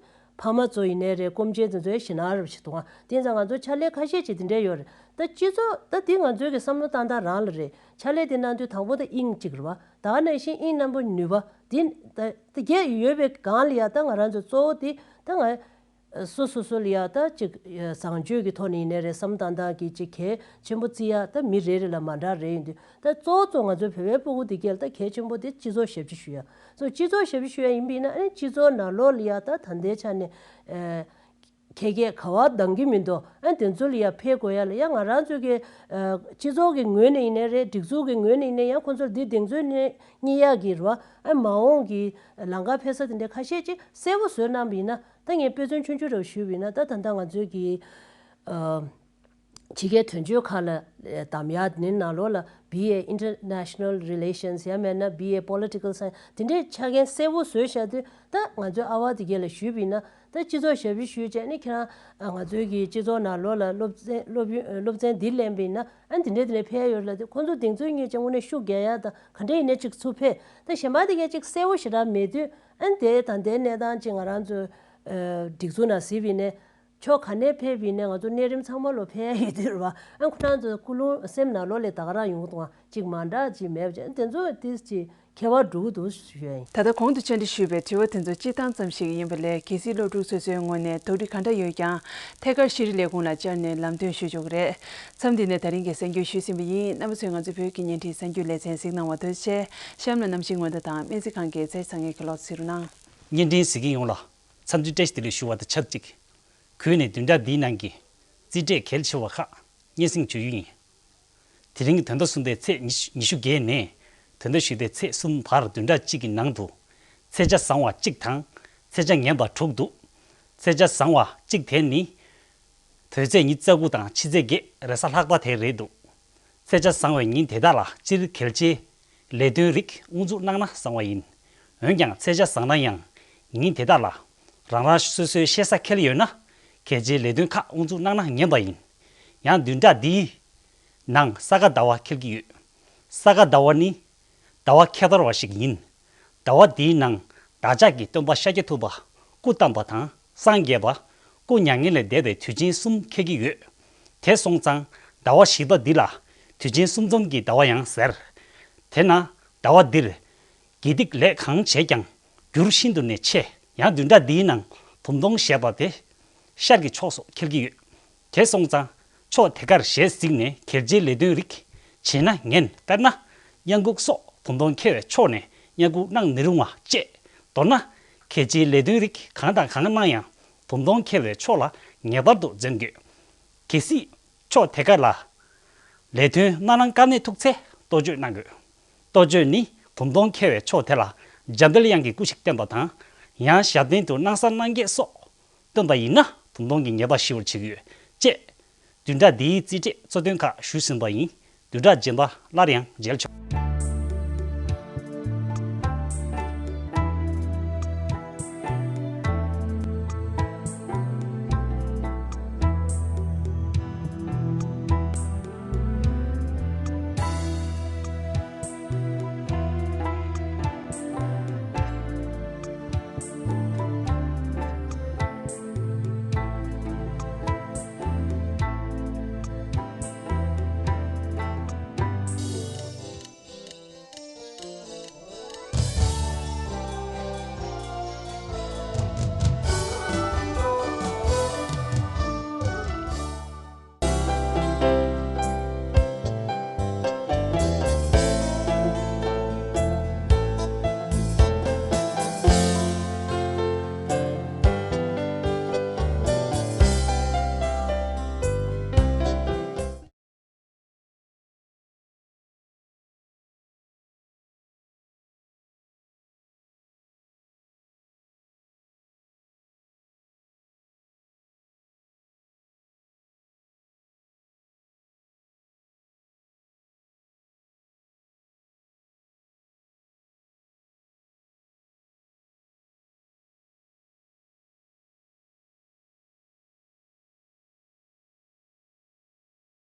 ཕ་མ་ཚོ་ཡིན་ནའི་རེད། སྐུ་མཆེད་དེ་ཚོའི་ཞེད་སྣང་རབ་ཞིག་འདུག་ཨ། དེ་ཙང་ང་ཚོ་ཕྱག་ལས་ཁ་ཤས་ཅིག་དེ་འདྲ་ཡོད་རེད། ད་སྤྱི་ཚོགས་ད་འདི་ང་ཚོའི་གི་བསམ་བློ་བཏང་སྟངས་རང་ལ་རེད། ཕྱག་ལས་དེ་གནང་དུས་དང་པོ་ད་དབྱིངས་གཅིག་རེད་བ། ད་ག་ནང་བཞིན་དབྱིངས་རྣམ་པ་ནུས་པ་འདི་ད་དེ་གས་ཡོད་པའི་སྒང་ལ་ཡ། ད་ང་རང་ཚོ་གཙོ་བོ་དེ་ད་ང་སོ་སོ་སོ་ལ་ཡ་ད་ཅིག་བཟང་སྤྱོད་ཀྱི་ཐོག་ནས་ཡིན་ནའི་རེད། བསམ་བློ་བཏང་སྟངས་ཀྱི་ཅིག་གལ་ཆེན་པོ་བརྩི་ཡ་ད་མི་རེ་རེ་ལ་མ་འདྲ་རེ་ཡིན་དུས། ད་གཙོ་བོ་གཙོ་ང་ཚོའི་བོད་པའི་སྤུ་གུ་འདི་གས་ལ་ད་གལ་ཆེན་པོ་དེ་སྤྱི་ཚོགས་ཞབས་ཕྱི་ཞུ་ཡ། སོ་སྤྱི་ཚོགས་ཞབས་ཕྱི་ཞུ་ཡ་ཡིན་པ་ཡིན་ན། ཨ་ནི་སྤྱི་ཚོགས་ནང་ལོགས་ལ་ཡ་ད་ད་ལྟའི་ཆ་ནས་ཨ་ཁྱད་ཁྱད་ག་བ་འདང་གི་མི་འདུག་ཨ་དེ་ཚོ་ལ་ཡ་ཕེབས་དགོས་ཡ་ལ་ཡ། ང་རང་ཚོ་གི་ཨ་སྤྱི་ཚོགས་ཀྱི་ངོས་ནས་ཡིན་ནའི་རེད། སྒྲིག་འཛུགས་ཀྱི་ངོས་ནས་ཡིན་ནའི་ཡང་ཁོང་ཚོར་འདི་གདེང་ཚོད་རྙེད་ཡ་གི་རེད་བ། ཨ་མ་འོངས་ཀྱི་ལམ་ཁ་ཕེབས་ས་དེ་འདྲ་ཁ་ཤས་ཅིག་གསལ་པོ་བཟོས་གནང་བ་ཡིན་ན། ད་ངས་དཔེ་མཚོན་ཆུང་ཆུང་རེ་ཞུས་པ་ཡིན་ན། ད་ད་ལྟ་ང་ཚོའི་གི་ཨ་ཕྱི་རྒྱལ་དོན་གཅོད་ཁང་ལ་བདམས་ཡ་དེ་ནང་ལོགས་ལ་བི་ཨེ་International Relations ཡང་མིན་ན་བི་ཨེ་Political Science དེ་འདྲའི་ཆ་རྐྱེན་གསལ་པོ་བཟོས་བཞག་དུས། ད་ང་ཚོའི་ཨ་བ་དེ་གས་ལ་ཞུས་པ་ཡིན་ན། ད་སྤྱི་ཚོགས་ཞབས་ཕྱི་ཞུས་བྱས་ནས་ཁྱེད་རང་ཨ་ང་ཚོའི་གི་སྤྱི་ཚོགས་ནང་ལོགས་ལ་སློབ་ཚན་སློབ་ཡོན་སློབ་ཚན་འདི་ལེན་པ་ཡིན་ན། ཨ་འདི་འདྲའི་དེ་འདྲའི་ཕེབས་ཡོད་ལབ་དུས། ཁོང་ཚོ་གདེང་ཚོད་རྙེད་བྱས་དངོས་གནས་ཤུགས་རྒྱག་ཡ་དང་ག་འདྲ་ཡིན་ནའི་ཅིག་ཚུར་ཕེབས། ད་གཞན་པ་དེ་གས་ཅིག་གསལ་པོ་ཞེ་དྲག་མེད་དུས། ཨ་དེ་ད་ལྟའི་གནས་སྟངས་ཅིག་ང་རང་ཚོའི་ཨ་སྒྲིག་འཛུགས་ནང་གཟིགས་པ་ཡིན་ནའི། ཕྱོགས་ག་ནས་ཕེབས་པ་ཡིན་ནའི་ང་ཚོ་གནས་རིམ་ཚང་མ་ལོ་ཕེབས་ཡ་ཡོད་དུས་རེད་བ། ཨ་ཁོ་རང་ཚོ་ཀུན་སློང་སེམས་ནང་ལོགས་ལ་ད་ག་རང་ཡོང་གི་འདུག་ཨ། ཅིག་མ་འདྲ་ཅིག་མེད་པ་ཅིག་དེ་ཚོ་ཏིས་ཅིག་ཁྱད་པར་འགྲོ་གི་འདུག་ཞུ་ཡ་ཡིན། ད་ལྟ་གོང་དུ་བཅར་འདྲི་ཞུས་པའི་དྲི་བ་དེ་ཚོ་སྤྱིར་བཏང་ཙམ་ཞིག་ཡིན་པ་ལས། གལ་སྲིད་སློབ་ཕྲུག་སོ་སོའི་ངོས་ནས་དོགས་འདྲི་ག་འདྲ་ཡོད་ཀྱང་། ཐད་ཀར་ཤེས་རིག་ལས་ཁུངས་ལ་བཅར་ནས་ལམ་སྟོན་ཞུ་ཆོག་གི་རེད། མཚམས་འདི་ནས་ད་རིང་གི་གསར་འགྱུར་ཞུས་ཟིན་པ་ཡིན། རྣམ་པ་ཚོས་ང་ཚོའི་བོད་ཀྱི་བརྙན་འཕྲིན་གསར་འགྱུར་ལེ་ཚན་གཟིགས་གནང་བར་ཐུགས་རྗེ་ཆེ། གཤམ་ལ་གནམ་གཤིས་སྔོན་བརྡ་དང་སྨན་རྩིས་ཁང་གི་རྩེད་ཚང་གི་གི་ལོག་གཟིགས་རོགས་གནང་། བརྙན་འཕྲིན་གཟིགས་མཁན་ཡོངས་ལ་འཚམས་འདྲི་བཀྲ་ཤིས་བདེ་ལེགས་ཞུ་བ་དང་ཆབས་ཅིག་གུས་ནས་བདུན་ཕྲག་འདིའི་ནང་གི་རྩིས་འབྲས་གལ་ཆེ་བ་ཁག་སྙན་སེང་ཞུ་རྒྱུ་ཡིན། དེ་རིང་གི་དོན་ཟླ་གསུམ་པའི་ཚེས་ཉི་ཤུ་བརྒྱད་ནས་དོན་ཟླ་བཞི་པའི་ཚེས་གསུམ་བར་བདུན་ཕྲག་གཅིག་གི་ནང་དུ། ཚེས་ཆ་བཟང་བ་གཅིག་དང་ཚེས་ཆ་ངན་པ་དྲུག་འདུག་ཚེས་ཆ་བཟང་བ་གཅིག་དེ་ནི། བོད་ཚེས་ཉི་ཤུ་རྩ་དགུ་དང་ཕྱི་ཚེས་བརྒྱད་རེས་གཟའ་ལྷག་པ་དེ་རེད་འདུག་ཚེས་ཆ་བཟང་བའི་ཉིན་དེ་དག་ལ་སྤྱིར་གལ་ཆེའི་ལས་དོན་རིགས་དབུ་འཛུགས་གནང་ན་བཟང་བ་ཡིན། འོན་ཀྱང་ཚེས་ཆ་བཟང་ན་ཡང་ཉིན་དེ་དག་ལ་རང་རང་སོ་སོའི་ཤེས་ས་ཁེལ་ཡོད་ན། གལ་ཆེའི་ལས་དོན་ཁག་དབུ་འཛུགས་གནང་ན་ངན་པ་ཡིན། ཡང་བདུན་ཕྲག་འདིའི་ནང་ས་ག་ཟླ་བ་འཁེལ་གྱི་ཡོད། ས་ག་ཟླ་བ་ནི་ཟླ་བ་ཁ་འཐོར་བ་ཞིག་ཡིན། ཟླ་བ་འདིའི་ནང་བདག་ཅག་གི་སྟོན་པ་ཤཱཀྱ་ཐུབ་པ་སྐུ་བལྟམས་པ་དང་སངས་རྒྱས་པ་སྐུ་མྱ་ངན་ལས་འདས་པའི་དུས་ཆེན་གསུམ་འཁེལ་གྱི་ཡོད། དེ་སོང་ཙང་ཟླ་བ་བཞི་པ་འདི་ལ་དུས་ཆེན་གསུམ་འཛོམས་ཀྱི་ཟླ་བ་ཡང་ཟེར། དེས་ན་ཟླ་བ་འདིར་དགེ་སྡིག་ལས་གང་བྱས་ཀྱང་འགྱུར་ཤིན་ཏུ་ནས་ཆེ། ཡང་བདུན་ཕྲག་འདིའི་ནང་བུམ་སྟོང་བཞད་པ་དེ་ཤར་གྱི་ཕྱོགས་སུ་འཁེལ་གྱི་ཡོད། དེ་སོང་ཙང་ཕྱོགས་དེ་གར་ཞལ་གཟིགས་ནས་གལ་ཆེའི་ལས་དོན་རིགས་བྱས་ན་ངན། དཔེར་ན། གཉའ་ཁུག་སོགས་བུམ་སྟོང་འཁེལ་བའི་ཕྱོགས་ནས་གཉའ་ཁུག་གནང་མི་རུང་བ་བཅས། མདོར་ན། གལ་ཆེའི་ལས་དོན་རིགས་གང་དང་གང་གནང་ཡང་ བུམ་སྟོང་འཁེལ་བའི་ཕྱོགས་ལ་ངེས་པར་དུ་འཛེམ་དགོས། གལ་སྲིད་ཕྱོགས་དེ་ག་ལ་ལས་དོན་སྣ་ནང་དཀའ་གནད་ཐུག་ཚེ་གཏོ་བཅོས་གནང་དགོས། གཏོ་བཅོས་ནི་བུམ་སྟོང་འཁེལ་བའི་ཕྱོགས་དེ་ལ་འཇམ་དཔལ་དབྱངས་ཀྱི་སྐུ་ཞིག་བསྟན་པ་དང་། ཡང་ཞབས་བརྟན་དུ་སྣང་གསལ་སྣང་བརྒྱད་སོགས་བཏོན་པ་ཡིན་ན་བུམ་སྟོང་གི་ཉེས་པ་ཞི་བར་བྱེད་ཀྱི་ཡོད། ཅེས་བདུན་ཕྲག་འདིའི་རྩིས་ཁྲའི་གཙོ་དོན་ཁག་ཞུས་ཟིན་པ་ཡིན། བདུན་ཕྲག་རྗེས་མ་སླར་ཡང་མཇལ་ཆོག།